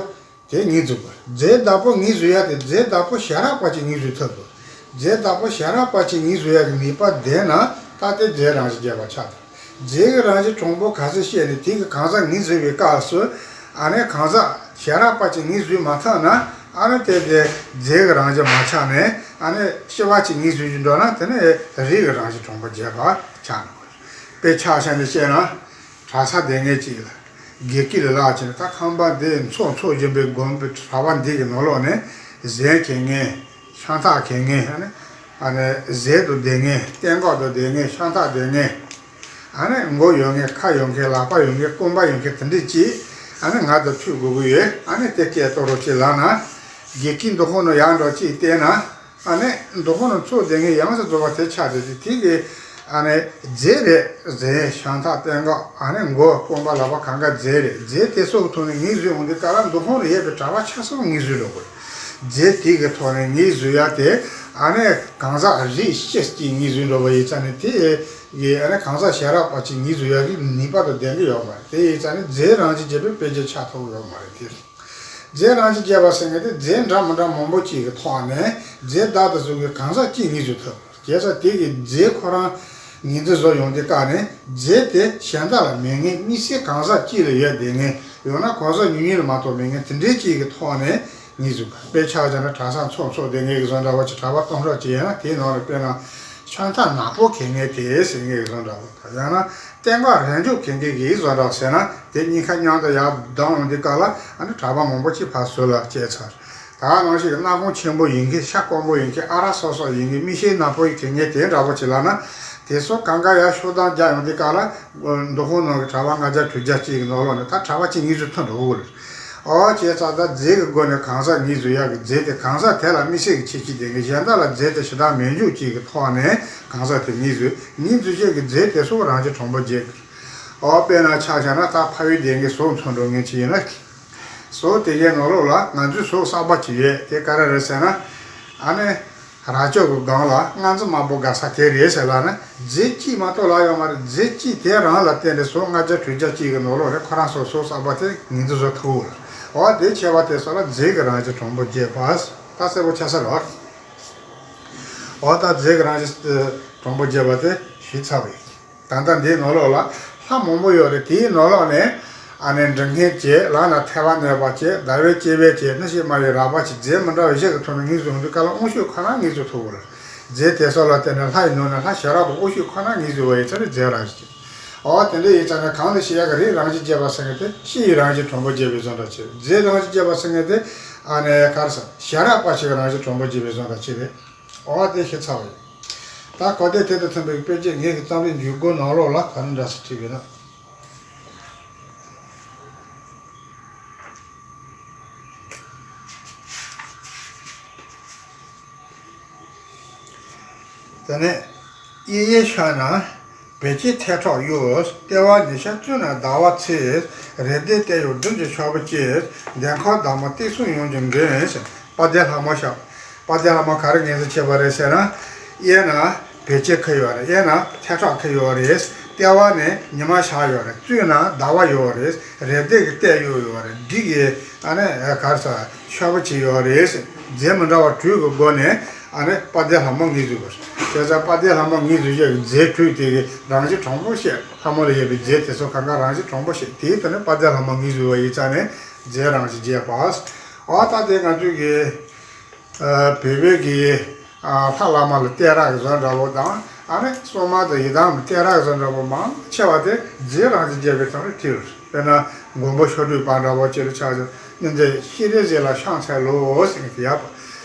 དེ་ངོས་འཛིན་པ། རྫས་བདག་པོ་ངོས་འཛིན་ཡ་དེ་རྫས་བདག་པོ་ཞལ་རག་པ་ཅིག་ངོས་འཛིན་ཐུབ་དགོས། རྫས་བདག་པོ་ཞལ་རག་པ་ཅིག་ངོས་འཛིན་ཡ་གི་ནུས་པ་ལྡན་ན་ད་དེ་རྫས་རང་བཞིན་རྒྱས་པ་ཆགས་ཐུབ། རྫས་ཀྱི་རང་བཞིན་གྲུང་པོ་ག་ཚོད་བཤད་ནས་དེ་གི་གང་ཟག་ངོས་འཛིན་པའི་སྐབས་སུ། ཨ་ནི་གང་ཟག་ཤེས་རབ་པ་ཅིག་ངོས་འཛིན་མ་ཐུབ་ན། ཨ་ནི་དེ་དེ་རྫས་ཀྱི་རང་བཞིན་མ་ཆགས་ནས། ཨ་ནི་ཤེས་པ་ཅིག་ངོས་འཛིན་གྱི་འགྲོ་ན། དེ་ནི་རིགས་ཀྱི་རང་བཞིན་གྲུང་པོ་བརྗོད་པ་ཆགས་ནས། དཔེ་ཆ་བཞག་ནས་བཤད་ན། གྲྭ་ས་སྡོད་མཁན་ཅིག་ལ། དགེ་བསྐོས་ལ་ལབ་བྱས་ནས། ད་ཁང་པ་འདི་འཚོ་འཚོ་བཞིན་པའི་དགོན་པའི་གྲྭ་པ་འདི་གི་ནང་ལོགས་ནས། གཟན་འཁྱེར་མཁན། ཤམ་ཐབས་འཁྱེར་མཁན། ཨ་ནི། ཨ་ནི་གཟན་དང་སྡོད་མཁན། སྟོད་འགག་དང་སྡོད་མཁན། ཤམ་ཐབས་སྡོད་མཁན། ཨ་ནི་མགོ་ཡོད་མཁན། ཁ་ཡོད་མཁན། ལག་པ་ཡོད་མཁན། རྐང་པ་ཡོད་མཁན་དེ་འདྲས་ཅིག། ཨ་ནི་ང་དང་ཐུག་དགོས་ཀྱི་ཡོད། ཨ་ནི་དེ་སྐད་གཏོང་རོགས་བྱེད་ལབ་ན། དགེ་བསྐོས་འདུ་ཁང་ནང་ཡར་འགྲོ་ཅིག་བལྟས་ན། ཨ་ནི་འདུ་ཁང་ནང་འཚོ་སྡོད་མཁན་ཡོངས་སུ་རྫོགས་པ་དེ་ཆགས་བསྡད་དེ། དེ་གི། ཨ་ནི་རྫས་རེད། གཟན། ཤམ་ཐབས། སྟོད་འགག། ཨ་ནི་མགོ། རྐང་པ། ལག་པ་གང་ག་རྫས་རེད། རྫས་དེ་ཚོ་གི་ཐོག་ནས་ངོས་འཛིན་འོང་དུས་སྐབས་ལ། འདུ་ཁང་ནང་ཡོད་པའི་གྲྭ་པ་ཆ་ཚང་ངོས་འཛིན་འགྲོ་དགོས། རྫས་དེ་གི་ཐོག་ནས་ངོས་འཛིན་ཡ་དེ། ཨ་ནི་གང་ཟག་རིགས་སྤྱི་གཅིག་ངོས་འཛིན་འགྲོ་བ་ཡིན་ཙང་ནི། དེ་ཡི། ཨ་ནི་གང་ཟག་ཤེས་རབ་པ་ཅིག་ངོས་འཛིན་ཡ་གི་ནུས་པ་དང་ལྡན་གྱི་ཡོད་མ་རེད། དེ་ཡིན་ཙང་ནི་རྫས་རང་བཞིན་བརྗོད་པའི་དཔེ་ཆ་ཆགས་ཐུབ་ཡོད་མ་རེད་དེ། རྫས་རང་བཞིན་བརྗོད་པ་ཟེར་མཁན་དེ། རྫས་འདྲ་མི་འདྲ་མང་པོ་ཅིག་གི་ཐོག་ནས། རྫས་བདག་དང་གཟུགས་ཀྱི་གང་ཟག་གཅིག་ངོས་འཛིན་ཐུབ། བྱས་ཙང་དེ་གི་རྫས་ཁོ་རང་ངོས་འཛིན་བཟོ་ཡོང་དུས་སྐབས་ནས། རྫས་དེ་གཞན་དག་ལ་མེད་མཁན། དམིགས་བསལ་གང་ཟག་གཅིག་ལ་ཡོད་བསྡད་མཁན། ཡང་ན་གང་ཟག་ཉུང་ཉུང་ལ་མ་གཏོགས་མེད་མཁན་དེ་འདྲའི་ཅིག་གི་ཐོག་ནས་ངོས་འཛིན་དགོས། དཔེ་ཆ་བཞག་ན། གྲྭ་ས་འཚོ་འཚོ་སྡོད་མཁན་གྱི་བཟོ་འདྲ་བོ་ཅིག། གྲྭ་པ་སྟོང་ཕྲག་ཅིག་ཡོད་ན། དེའི་ནང་ལ་དཔེར་ན་ཤམ་ཐབས་ནག་པོ་འཁྱེར་མཁན་དེ་ཟེར་མཁན་གྱི་བཟོ་འདྲ་བོ། ཡང་ན་སྟོད་འགག་རལ་འབྱོར་འཁྱེར་མཁན་གྱི་བཟོ་འདྲ་བོ་ཟེར་ན། དེ་གཉིས་ཀ་མཉམ་དུ་ཡར་བསྡོམས་ཡོང་དུས་སྐབས་ལ། ཨ་ནི་གྲྭ་པ་མང་པོ་ཅིག་ཕར་ཟུར་ལ་བསྐྱལ་ཚར། ད་ནང་བཞིན་གྱི་སྣ་ཁུང་ཆེན་པོ་ཡིན་མཁན། ཤ་སྐམ་པོ་ཡིན་མཁན། ཨ་རག་སོག་སོག་ཡིན་མཁན། མིག་ཤེལ་ནག་པོ་ཡིན་མཁན་དེ་འདྲ་བོ་ཅིག་ལབ་ན། དེ་ཚོ་གང་ག་ཡར་ཤོག་ཐམ་རྒྱག་ཡོང་དུས་སྐབས་ལ། འདུ་ཁང་ནང་གི་གྲྭ་པ་ལྔ་བརྒྱ་དྲུག་བརྒྱ་ཅིག་གི་ནང་ལོགས་ནས་ད་གྲྭ་པ་གཅིག་ངོས་འཛིན་ཐུབ་འགྲོ་གི་རེད། ཨོ། བྱས་ཙང་ད་རྫས་ཀྱི་སྒོ་ནས་གང་ཟག་ངོས་འཛིན་ཡག་གི། རྫས་དེ་གང་ཟག་དེ་ལ་དམིགས་བསལ་གྱི་ཁྱད་ཆོས་ལྡན་གྱི། གཞན་དག་ལ་རྫས་དེ་ཞེ་དྲག་མེད་འཇོག་ཅིག་གི་ཐོག་ནས་གང་ཟག་དེ་ངོས་འཛིན། ངོས་འཛིན་བྱེད་ཀྱི་རྫས་དེ་ཚོ་རང་བཞིན་གྲུང་པོ་བརྗོད་ཀྱི། ཨོ། དཔེར་ན་ཆ་བཞག་ན། ད་ཕ་ཡུལ་སྡོད་མཁན་གཟུགས་འཚོ་འགྲོ་མཁན་ཅིག་ཡིན་ན། གཟུགས་དེ་གའི་ནང་ལོགས་ལ་ང་ཚོའི་གཟུགས་གསར་པ་ཅིག་ཡོད། དེ་ག་རེ་རེད་ཟེར་ན། ཨ་ནི། རྭ་ཅོ་གི་སྒང་ལ་རྔ་རྫི་དམར་པོ་དགའ་ས་དེ་རེད་ཟེར་ལབ་ན། རྫས་གཅིག་མ་གཏོགས་ལབ་ཡོད་མ་རེད། རྫས་གཅིག་དེ་རང་ལ་བརྟེན་ནས་གཟུགས་ལྔ་བརྒྱ་དྲུག་བརྒྱ་གཅིག་གི་ནང་ལོགས་ནས་ཁོ་རང་ཚོ་གཟུགས་གསར་པ་དེ་ངོས་འཛིན་བཟོ་ཐུབ་ཀྱི་རེད། འོ། དེ་ཁྱད་པར་དེ་ཚོ་ལ་རྫས་ཀྱི་རང་བཞིན་གྲུང་པོ་བརྗོད་པ། ད་གསལ་པོ་ཆགས་ས་རེད། འོ། ད་རྫས་ཀྱི་རང་བཞིན་གྲུང་པོ་བརྗོད་པ་དེ་ཞུས་ཚར་བ་ཡིན། ད་ལྟ་འདིའི་ནང་ལོགས་ལ་ལྷ་མང་པོ་ཡོད་རེད། དེའི་ནང་ལོགས་ནས། ཨ་ནི་འབྲི་མཁན་བྱས། ལག་ན་ཐལ་བ་གནོན་པ་བྱས། ཟླ་བའི་དཔྱལ་བ་བྱས། སྣ་ཞིག་དམར་བའི་རལ་པ་བྱས། རྫས་མི་འདྲ་བ་བཞི་གི་ཐོག་ནས་ངོས་འཛིན་ཡོང་དུས་སྐབས་ལ། དབང་ཕྱུག་ཁོ་ན་ངོས་འཛིན་ཐུབ་ཀྱི་རེད། རྫས་དེ་ཚོ་ལ་བརྟེན་ནས་ལྷ་ཡི་ནང་ནས་ལྷ་ཤེས་རབ་པ་དབང་ཕྱུག་ཁོ་ན་ངོས་འཛིན་པ་ཡིན་ཙང་ནི་རྫས་རང་བཞིན་བརྗོད། འོ། དེ་འདྲ་ཡིན་ཙང་ནི་གང་ལ་ཤེས་ཡག་གི་རིགས་རང་བཞིན་བརྗོད་པ་ཟེར་མཁན་དེ་ཤེས་ཡུལ་རང་བཞིན་གྲུང་པོ་བརྗོད་པའི་བཟོ་འདྲ་བྱས། རྫས་རང་བཞིན་བརྗོད་པ་ཟེར་མཁན་དེ། ཨ་ནི་ག་རེ་ཟེར། ཤེས་རབ་པ་ཞིག་རང་བཞིན་གྲུང་པོ་བརྗོད་པའི་བཟོ་འདྲ་བྱས་རེད། འོ། དེ་ཤེས་ཚར་བ་ཡིན། ད་གོ་བདེ་དེ་དང་མཐུན་པའི་དཔེ་བརྗོད་ངེད་ཀྱི་རྩོམ་རིག་འཇུག་སྒོ་ནང་ལོགས་ལ་ག་འདྲ་འདྲ་ཞིག་བྲིས་ཡོད་ན། དེ་ནས། གཡས་གཡོན་ཕྱོགས་ན་བེ་ཅོན་ཐལ་ཁྲག་གཡོ། ལྟེ་བ་ཉི་ཤར་བཙུན་ན་ཟླ་བ་ཚེས། རེ་ལྡེ་སྟེ་གཡོ་སྦྲུལ་གྱི་ཤོག་བུ་བཅས། གདན་ཁ་བདག་མོ་སྟེགས་གསུམ་ཡོངས་ཀྱི་མགོན་ཞེས་དཔལ་ལྡན་ལྷ་མོ་ཞབས། དཔལ་ལྡན་ལྷ་མོ་ག་རེ་ངོས་འཛིན་བྱས་པ་རེད་ཟེར་ན། གཡས་ན་བེ་ཅོན་ཁ་ཡོད་རེད། གཡོན་ན་ཐལ་ཁྲག་ཁ་ཡོད་རེད། ལྟེ་བ་ནས་ཉི་མ་ཤར་ཡོད་རེད། བཙུན་ན་ཟླ་བ་ཡོད་རེད། རེ་ལྡེ་གི་སྟེགས་གཡོ་ཡོད་རེད། སྦྲུལ་གྱི། ཨ་ནི་ག་རེ་ཟེར། ཤོག་བུ་བཅས་ཡོད་རེད། རྫས་མི་འདྲ་བ་དྲུག་གི་སྒོ་ནས། ཨ་ནི་དཔལ་ལྡན་ལྷ་མོ་ངོས་འཛིན་པ་རེད། བྱས་ཙང་དཔལ་ལྡན་ལྷ་མོ་ངོས་འཛིན་བྱེད་ཀྱི་རྫས་དྲུག་དེ་གི་རང་བཞིན་གྲུང་པོ་བཤད། ལྷ་མོ་ལ་ཡོད་པའི་རྫས་དེ་ཚོ་གང་ག་རང་བཞིན་གྲུང་པོ་བཤད། དེའི་ཐོག་ནས་དཔལ་ལྡན་ལྷ་མོ་ངོས་འཛིན་པ་ཡིན་ཙང་ནས་རྫས་རང་བཞིན་བརྗོད་པ། འོ། ད་དེ་ང་ཚོས་ཀྱི། ཨ། བོད་པའི་གི། ཨ། ལྷ་བླ་མ་ལ་གཏད་རེས་བཟོ་འདྲ་བོ་དང་། ཨ་ནི་སྲུང་མ་དང་ཡི་དམ་ལ་གཏད་རེས་བཟོ་འདྲ་བོ་མང་ཆེ་བ་དེ་རྫས་རང་བཞིན་བརྗོད་པའི་ཐོག་ནས་བྲིས་ཡོད་རེད། དཔེར་ན་མགོན་པོ་མཆོག་སྤྲུལ་པ་འདྲ་བོ་ཅིག་ལ་ཆ་བཞག་ན། སྙིང་རྗེ་ཤེས་རིག་རྫས་ལ་ཕྱག་འཚལ་ལོ་ཟེར་གྱི་ཡོད་པ།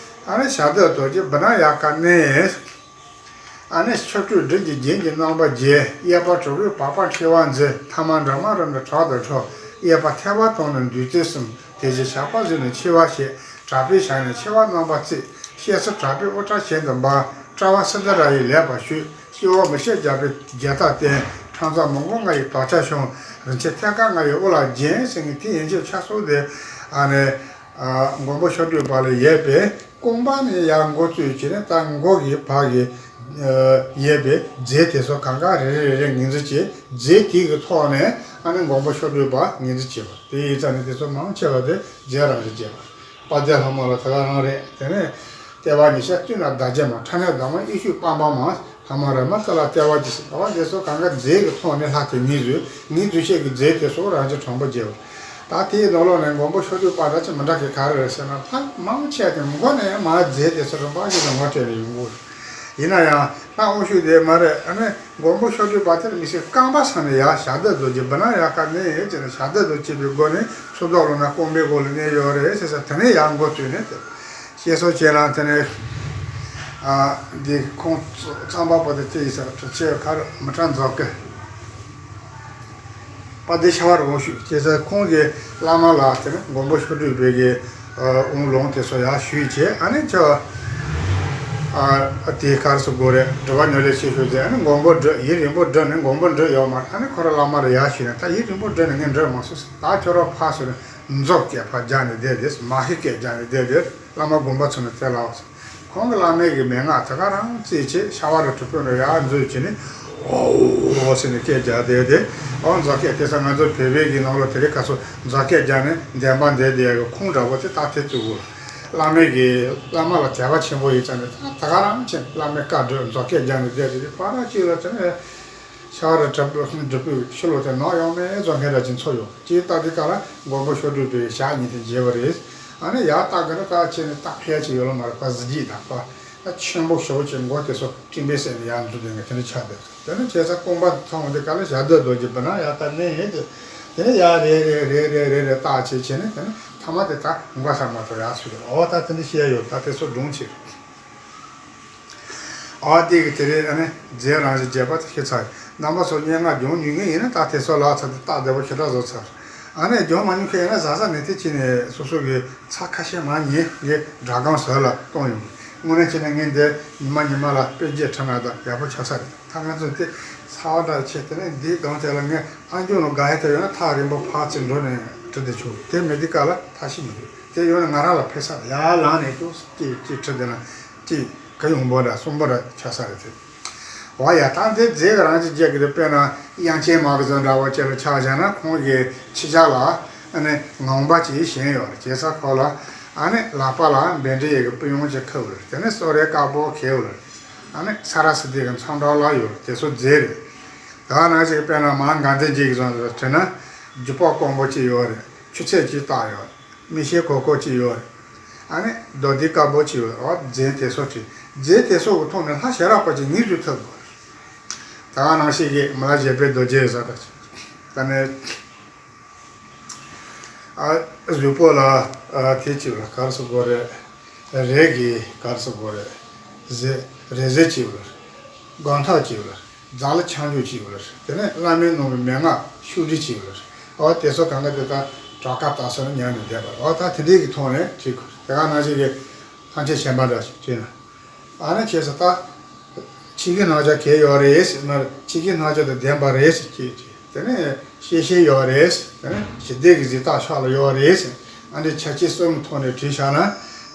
ཨ་ནི་ཞབས་བརྟན་རྡོ་རྗེ་བི་ན་ཡ་ཀ་གནས། ཨ་ནི་ཆོ་འཕྲུལ་སྦྲུལ་གྱི་རྒྱན་གྱི་རྣམ་པ་བརྒྱན། གཡས་པ་གྲུ་གུའི་པགས་པ་འཁྲིལ་བ་མཛེས། ཐ་མ་འདྲ་མ་རུ་འདྲ་དྲག་ཏུ་འཕྲོ། གཡས་པ་ཐལ་བ་དང་ནི་བདུད་རྩི་གསུམ། དེ་བཞིན་ཞགས་པ་གཟུགས་ནི་མཆེ་བ་བཞད། དྲག་པོའི་ཞལ་ནས་མཆེ་བ་རྣམ་པར་གཙིགས། སྐྱེ་ས་དྲག་པོའི་དབུ་སྐྲ་གྱེན་དུ་འབར། དཔྲལ་བ་སིནྡྷུ་ར་ཡིས་ལེགས་པར་བྱུགས། སྤྱི་བོར་མི་ཕྱེད་རྒྱལ་པོའི་རྒྱལ་རྟགས་བསྟན། ཁྲག་འཛག་མི་མགོ་ལྔ་ཡི་དོར་ཆ་ཕྱུང་། རིན་ཆེན་ཐོད་སྐམ་ལྔ་ཡི་དབུ་ལ་བརྒྱན་ཟེར་མཁན་དེ་ཡན་ཆད་ཆ་ཚང་དེ། ཨ་ནི། ཨ། མགོན་པོ་མཆོག་སྤྲུལ་པ་ལ་ཡོད་པའི། རྐང་པ་ནས་ཡར་མགོ་བཙུགས་བྱས་ནས། ད་མགོ་གི་བར་གྱི། ཨ། ཡོད་པའི་རྫས་དེ་ཚོ་གང་ག་རེ་རེ་རེ་རེ་ངོས་འཛིན་བྱས། རྫས་དེ་གི་ཐོག་ནས། ཨ་ནི་མགོན་པོ་མཆོག་སྤྲུལ་པ་ངོས་འཛིན་བྱས་པ་དེ་ཡིན་ཙང་ནི། དེ་ཚོ་མང་ཆེ་བ་དེ་རྫས་རང་བཞིན་བརྗོད་པ། དཔལ་ལྡན་ལྷ་མོ་ལ་དེ་ག་རང་རེད། དེ་ནས་ལྟེ་བ་ཉི་ཤར་བཙུན་ན་ཟླ་རྒྱས་མ། ཕྲ་མེན་བདག་མོ་གཡོ་ཕྱུག་པད་མ་མ། ཐ་མ་རེ་མ་ཏི་ལ་ལྟེ་བ་གྱིས་ཟེར། ད་བ་དེ་ཚོ་གང་ག་རྫས་ཀྱི་ཐོག་ནས་ལྷག་སྟེ་ངེས་བཟོས། ངེས་བཟོས་བྱེད་ཀྱི་རྫས་དེ་ཚོ་རང་བཞིན་དྲང་པོ་བརྗོད་པ། ད་དེའི་ནང་ལོགས་ནས་མགོན་པོ་ཕྱོགས་དུས་པ་འདྲ་ཅིག་མི་འདྲ་གི་ག་རེ་རེད་ཟེར་ན། ད་མང་ཆེ་དེ་མགོ་ནས་མར་རྫས་དེ་ཚོ་རིམ་པ་བཞིན་དུ་ངོ་སྤྲད་ནས་ཡོང་གི་ཡོད། ཡིན་ན་ཡང་ད་དབང་ཤུགས་དེ་མ་རེད། ཨ་ནི་མགོན་པོ་ཕྱོགས་དུས་པ་དེར་མི་སྲིད་རྐང་པ་ས་ནས་ཡར་ཞབས་རྡུལ་རྡོ་རྗེ་བི་ན་ཡ་ཀ་གནས་ཡོད་ཅེ་ན། ཞབས་རྡུལ་དུ་བཅད་པའི་སྒོ་ནས་ཚུར་ལྡོག་ལོ་ན་རྐང་པའི་སྒོ་ལ་གནས་ཡོད་རེད་ཟེར་ས་དེ་ནས་ཡར་མགོ་བཙུགས་ནས་དེ། ཞེས་སོགས་བྱས་ན་དེ་ནས་ཨ་འདི་ཁོང་རྩོམ་པ་པོ་དེ་ཅི་ཡིན་ཟེར་ན། ཁྲི་ཆེ་གར་མི་ཁྲ་མཛོ་སྐུ། དཔལ་ལྡན་ཤ་བ་རི་དབང་ཕྱུག་ཅེས་ཟེར། ཁོང་གི་བླ་མ་ལ་དེ་ནས་མགོན་པོ་ཕྱོགས་དུས་པའི་གི་དབང་ལུང་དེ་ཚོ་ཡར་ཞུས་བྱས། ཨ་ནི་ཁྱོད་ཨ་དེ་ག་རེ་ཟེར་དགོས་རེད། དྲི་བ་ཉོ་ལས་ཆེ་ཤོས་དེ། ཨ་ནི་མགོན་པོ་སྒྲུབ། ཡུན་རིང་པོ་སྒྲུབ་ནས་མགོན་པོ་སྒྲུབ་ཡོད་མ་རེད། ཨ་ནི་ཁོ་རང་བླ་མ་ལ་ཡར་ཞུས་ནས། ད་ཡུན་རིང་པོ་སྒྲུབ་ནས་ངས་འགྲུབ་མ་སོང་ཟེར། ད་ཁྱོད་རང་ཕར་ཚུར་མཛོ་སྐད་ཕར་རྒྱག་ནས་བསྡད་དེ། མ་ཧེ་སྐད་རྒྱག་ནས་བསྡད་དེ། བླ་མ་དགོངས་པ་ཚོམས་ནས་དེ་ལ་བ་ཟེར། ཁོང་གི་བླ་མའི་གི་མན་ངག་དེ་ག་རང་རྩིས་བྱས། ཤ་བ་རི་གྲུ་པོ་ནས་ཡར་འཛུལ་བྱས་ནས་ཨོ་ཨོ་ཟེར་ནས་སྐད་རྒྱག་བསྡད་དེ། ཨོ་མཛོ་སྐད། དེང་སང་ང་ཚོ་བོད་པའི་གི་ནང་ལོགས་དེ་རིང་ཁ་སང་མཛོ་སྐད་རྒྱག་ནས་བདེན་པ་འདེད་བསྡད་ཡག་གི་ཁུངས་འདྲ་པོ་དེ་ད་དེ་བཙུགས་དགོས། བླ་མའི་གི་བླ་མ་ལ་དད་པ་ཆེན་པོ་ཡོད་ཙང་ནས། ད་ད་ག་རང་ཆེ་བླ་མའི་བཀའ་སྒྲུབ་མཛོ་སྐད་རྒྱག་ནས་བསྡད་དེ། ཕར་གཅིག་ལ་དེ་ནས་ཤ་བ་རི་གྲུ་པོ་གྲུ་པོའི་ཕྱི་ལོགས་དེ་ནམ་ཡོང་མེད་བཟོ་མཁན་འདྲ་ཅིག་ཚོར་ཡོང་། ཅིག་ལྟ་དུས་སྐབས་ལ་མགོན་པོ་ཕྱོགས་དུས་པའི་ཞག་ཉིན་དེ་མཇལ་བ་རེད། ཨ་ནི་ཡར་ལྟ་གི་ན་ད་ཁྱེད་ནི་ལྟ་ཕལ་ཆེར་ཡོད་ལ་མ་རེད་པ། གཟི་བརྗིད་དང་པ་ད་ཆེན་པོ་ཞེ་པོ་ཅིག་མགོ་དེ་ཚོ་སྤྲིན་པའི་གསེབ་ནས་ཡར་འཛུལ་བསྡད་མཁན་དེ་འདྲ་ཆགས་བསྡད། དེ་ནས་བྱས་ཙང་རྐང་པ་ཐོན་འོང་དུས་སྐབས་ལ་ཞབས་རྡུལ་རྡོ་རྗེ་བི་ན་ཡ་ཀ་གནས་ཡོད་དེ། དེ་ནས་ཡར་རེ་རེ་རེ་རེ་རེ་རེ་བརྟག་བྱས་བྱས་ནས། དེ་ནས་མཐའ་མ་དེ་ད་མགོ་ས་མ་གཏོགས་ཡར་ཚུད་དེ། ཨོ་ད་དེ་འདྲ་བཤད་ཡོད། ད་དེ་ཚོ་སྒྲུང་བྱེད། ཨ་དེ་གི་དེ་རེད། ཨ་ནི་རྫས་རང་བཞིན་བརྗོད་པ་དེ་ཤེས་ཚར་ཡིན། རྣམ་པ་ཚོ་སྙན་ངག་སྦྱོང་མྱོང་མཁན་ཡིན་ན་ད་དེ་ཚོ་ལ་ཚར་དེ་སྟབས་བདེ་པོ་ཞེ་དྲག་བཟོ་ཚར། ཨ་ནི་སྦྱོང་མ་མྱོང་མཁན་ཡིན་ན་གཟབ་གཟབ་ནན་ཏན་བྱས་ནས་སོ་སོ་གི་ཚར་ཁ་ཤས་མར་ཉན། ངས་སྒྲ་སྒམ་ཟུར་ལ་གཏོང་ཡོང་གི། དངོས་གནས་བྱས་ན་ངས་འདི་ཉི་མ་ཉི་མ་ལ་དཔེ་བརྗོད་ཁྲིད་ན་ད་ཡག་པོ་ཆགས་ས་རེད། ད་ང་ཚོ་དེ་ཚ་བ་འདྲ་བྱས། དེ་ནས་འདིའི་སྒང་དེ་ལ་ངས་ཨང་ཅུང་ལ་དགའ་ཡ་དེ་ཡོད་ན་ཐག་རིང་པོ་ཕར་ཚུར་འགྲོ་ནས་ཁྲིད་བསྡད་ཆོག་དེ་མེད་དུས་སྐབས་ལ་ཐབས་ཤེས་མི་འདུག་དེ་ཡོད་ན་ང་རང་ལ་ཕན་ས་རེད། ཡར་ལངས་ནས་ཅུང་ཟད་ཅིག་ཅིག་ཁྲིད་བསྡད་ན་ཅིག་ག་ཡོང་པོ་འདྲ་གསོན་པོ་འདྲ་ཆགས་ས་རེད་དེ། འོ་ཡ། ད་འདི་རྫས་ཀྱི་རང་བཞིན་བརྗོད་ཀྱི་རེད། དཔེར་ན་དབྱངས་ཅན་མ་གི་ཚོ་འདྲ་བོ་བྱས་ལ་ཆ་བཞག་ན། ཁོང་གི་ཕྱི་ལྕགས་ལ་ཨ་ནི་ངང་པ་ཅིག་བཞེངས་ཡོད་རེད། བྱས་ཙང་ཁོ་ལ་ཨ་ནི་ལག་པ་ལ་བཻ་ཌཱི་ཡི་གི་པུས་ཡུངས་ཅིག་ཁུར་ཡོད་རེད། དེ་ནས་གསོལ་རས་དཀར་པོ་གྱོན་ཡོད་རེད། ཨ་ནི་ས་ར་སིདྡྷི་གི་མཚམས་སྦྲ་ལ་ཡོད་རེད། དེ་ཚོ་རྫས་རེད། ད་ནང་བཞིན་དཔེར་ན་མ་ཧཱ་གྷནྡྷ་ཇི་གི་ཚོ་འདྲ་བྱས་ན་རྒྱུ་པགས་སྐམ་པོ་ཅིག་ཡོད་རེད། ཆུ་ཚོད་ཅིག་བཏགས་ཡོད་རེད། མིག་ཤེལ་གོར་གོར་ཅིག་ཡོད་རེད། ཨ་ནི་རྡོ་རྡེ་དཀར་པོ་ཅིག་ཡོད་རེད། འོ་རྫས་དེ་ཚོ་བྲིས། རྫས་དེ་ཚོ་གི་ཐོག་ནས་ལྷ་ཞལ་རས་པ་ཅིག་ངེས་བཟོ་ཐུབ་དགོས། ད་ག་ནང་བཞིན་གྱི་མི་ལ་བཞད་པའི་རྡོ་རྗེ་ཟེར་བ་ཅིག་ད་ནི་ཨ་གཟུགས་པོ་ལ་ཨ་དེ་ཅིག་ལ་ག་རེ་ཟེར་དགོས་རེད། རས་ཀྱི་ག་རེ་ཟེར་དགོས་རེད། རྫས་རས་གཟི་ཅིག་ཡོད་རེད། དགུང་ཐག་ཅིག་ཡོད་རེད། རྫ་ལ་ཆང་འཇོག་ཅིག་ཡོད་རེད། དེ་ནས་བླ་མས་གནང་བའི་མན་ངག་ཤོག་དྲིལ་ཅིག་ཡོད་རེད། ཨོ་དེ་ཚོ་གང་ག་དེ་ད་བྲག་དཀར་སྟག་སེང་ལ་ཉར་ནས་བསྡད་པ་རེད། ཨོ་ད་དེ་འདྲའི་གི་ཐོག་ནས་བྲིས་དགོས། དེ་ག་ནང་བཞིན་གྱི་ཐམས་ཅད་མཁྱེན་པ་འདྲ་ཞིག་བྲིས་ན། ཨ་ནི་བྱས་ཙང་ད་ཆོས་ཀྱི་སྣང་ཆ་གང་ཡོད་རེད་ཟེར་ན། ཆོས་ཀྱི་སྣང་ཆ་དང་ལྡན་པ་རེད་ཟེར་གྱི་བྲིས། དེ་ནས་ཤེས་བཞིན་ཡོད་རེད། དེ་ནས་ཞི་བདེ་གི་གཟེངས་རྟགས་ཕྱག་ལ་ཡོད་རེད། ཨ་ནི་ཆ་ཆེ་གསུམ་ཐོག་ནས་བྲིས་བཞག་ན།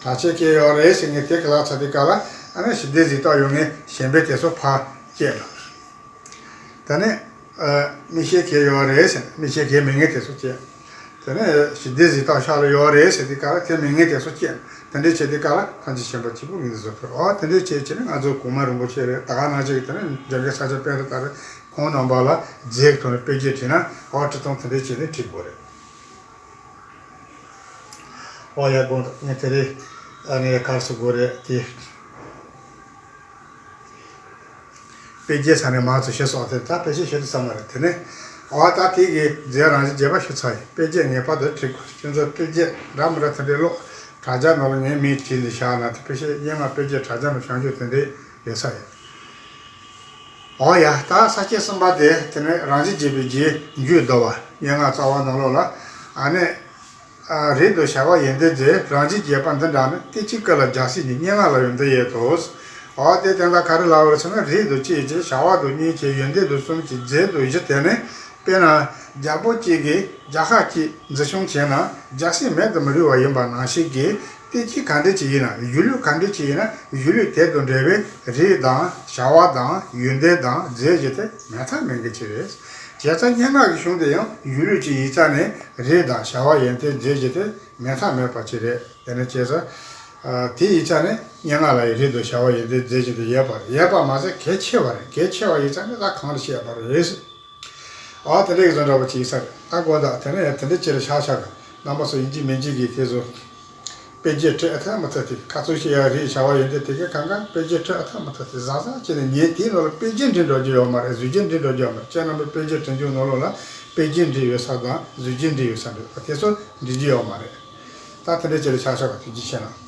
གྲགས་ཆེན་གང་ཡོད་རེད་ཟེར། ངས་དེ་ག་ལ་ཚར་དུས་སྐབས་ལ་ཨ་ནི་ཞི་བདེ་གཟེངས་རྟགས་ཡོད་མཁན་གཞན་པའི་དེ་ཚོ་ཕར་བཅད་ལ། དེ་ནས་ཨ་མིག་ཤེལ་གང་ཡོད་རེད་ཟེར། མིག་ཤེལ་གང་མེད་མཁན་དེ་ཚོ་བཅད། དེ་ནས་ཞི་བདེ་གཟེངས་རྟགས་ཕྱག་ལ་ཡོད་རེད་ཟེར་དུས་སྐབས་ལ་དེ་མེད་མཁན་དེ་ཚོ་བཅད། དེ་འདྲས་བྱས་དུས་སྐབས་ལ་ཐམས་ཅད་མཁྱེན་པ་གཅིག་པུ་ངེས་འཛིན་བཟོ་ཐུབ། ཨོ་དེ་འདྲས་བྱས་བྱས་ནས་ང་ཚོ་གོང་མ་རིན་པོ་ཆེ་རེད། ད་ག་ནང་བཞིན་གྱི་དེ་ནས་འཇམ་མགོན་ས་སྐྱ་པཎྜི་ཏ་རེད། ཁོང་རྣམ་པ་ལ་རྫས་ཐོག་ནས་དཔེ་བརྗོད་བྲིས་ན། ཨོ་བྲིས་སྟངས་དེ་འདྲས་བྱས་ནས་བྲིས་དགོས་རེད། ཨོ་ཡ། དགོངས་དག་ངས་དེ་རིང་ཨ་ནི་ག་རེ་ཟེར་དགོས་རེད་དེ། དཔེ་རྒྱན་ས་ནས་མང་ཙམ་ཞུས་སོང་། དེ་ད་དཔེ་ཆ་ཞུ་དུས་ཙམ་མ་རེད། དེ་ནས་ཨོ་ད་དེ་གི་རྫས་རང་བཞིན་བརྗོད་པ་ཞུ་ཚར་ཡིན། དཔེ་རྒྱན་ངེས་པར་དུ་བྲིས་དགོས། ཁྱེད་ཚོ་དཔེ་རྒྱན་འདྲ་མི་འདྲ་དེ་འདྲའི་ཀློག་དྲ་རྒྱ་ནང་ལ་ངས་མིང་བྲིས་ནས་བཞག་ན། དེ་དཔེ་ཆ་སྙན་ངག་དཔེ་རྒྱན་དྲ་རྒྱ་ནང་བྱང་ཆུབ་དེ་འདྲའི་ཡོད་ས་ཡིན། ཨོ་ཡ། ད་ས་བཅད་གསུམ་པ་དེ་དེ་ནས་རང་བཞིན་བརྗོད་པའི་རྗེས་འཇུག་བསྡུ་བ། སྙན་ངག་རྩ་བ་ནང་ལོགས་ལ་ཨ་ནི། ཨ་རེད་དོ། བྱ་བ་ཡོན་ཏན་རྫས་རང་བཞིན་བརྗོད་པ་འདི་འདྲ་ནི་ཏི་ཅི་ཀ་ལ་རྒྱལ་སྲས་ཀྱི་སྙན་ངག་ལ་ཡོད་འདི་ཡོད་དོ། འོ་དེ་དོན་དག་ག་རེ་ལབ་པ་རེད་ཟེར་ན། རེད་དོ་གཅིག་བྱས། བྱ་བ་དང་གཉིས་བྱས། ཡོན་ཏན་དང་གསུམ་བྱས། རྫས་དང་བཞི། དེ་ནི་དཔེར་ན་རྒྱལ་པོ་གཅིག་གིས་རྒྱལ་ཁབ་གཅིག་འཛིན་སྐྱོང་བྱས་ན་རྒྱལ་སྲིད་མེད་དུ་མི་རུང་བ་ཡིན་པ་ནང་བཞིན་གྱི། ཏི་ཅི་ག་འདྲ་ཅིག་ཡིན་ན། གཞུང་ལུགས་ག་འདྲ་ཅིག་ཡིན་ན། གཞུང་ལུགས་དེ་དང་འབྲེལ་བའི་རིགས་དང་བྱ་བ་དང་ཡོན་ཏན་དང་རྫས་བཞི་དེ་མེད་ཐབས་མེད་མཁན་ཅིག་རེད། བྱས་ཙང་སྙན་ངག་གི་གཞུང་དེ་ཡང་གཞུང་ལུགས་གཅིག་ཡིན་ཙང་ནས་རིགས་དང་བྱ་བ་ཡོན་ཏན་རྫས་བཞི་དེ་མེད་ཐབས་མེད་པ་ཅིག་རེད། དེ་ནས་བྱས་ཙང་ དེ་ཡིན་ཙང་ནི་སྙན་ངག་ལ་ཡི་རིགས་དང་བྱ་བ་ཡོན་ཏན་མཛད་བཞིན་དུ་ཡོད་པ་རེད། ཡོད་པ་མ་ཟད་གལ་ཆེ་བ་རེད། གལ་ཆེ་བ་ཡིན་ཙང་ནི་ད་གང་ལ་བཤད་པ་རེད། ཨ་དེ་འདྲ་གི་བཟོ་འདྲ་པོ་ཅིག་ཡིན་ས་རེད། ད་དགོངས་དག་དེ་ནས་དེ་འདྲ་ཅིག་ལ་ཆགས་ཆགས་གི་རྣམ་པ་ཚོ་ཡིན་གཅིག་མིན་གཅིག་གིས་དེ་ཚོ་དཔེ་རྒྱས་བྲིས་ཨ་ཐ་མ་ཐ་དེ་ཁ་ཚུགས་ཤེས་ཡ་རེད། བྱ་བ་ཡོན་ཏན་དེ་གའི་གང་གང་དཔེ་རྒྱས་བྲིས་ཨ་ཐ་མ་ཐ་དེ་བཟང་བཟང་བྱས་ནས་ཉན། དེའི་ནང་ལ་དཔེ་རྒྱས་འབྲི་འགྲོ་རྒྱུ་ཡོད་མ་རེད། བཟོ་རྒྱས་འབྲི་འགྲོ་རྒྱུ་ཡོད་མ་རེད། ཁྱེད་རྣམ་པའི་དཔེ་རྒྱས་འབྲི་རྒྱུ་ནང་ལོགས་ལ་དཔེ་རྒྱས་འབྲི་ཡོད་ས་དང་བཟོ་རྒྱས་འབྲི་ཡོད་ས་འདུག་དེ་ཚོ་འབྲི་རྒྱུ་ཡོད་མ་རེད། ད་དེ་འདྲ་བྱས་ལ་ཆགས་ཆགས་པ་ཐུགས་རྗེ་ཆེ་གནང་།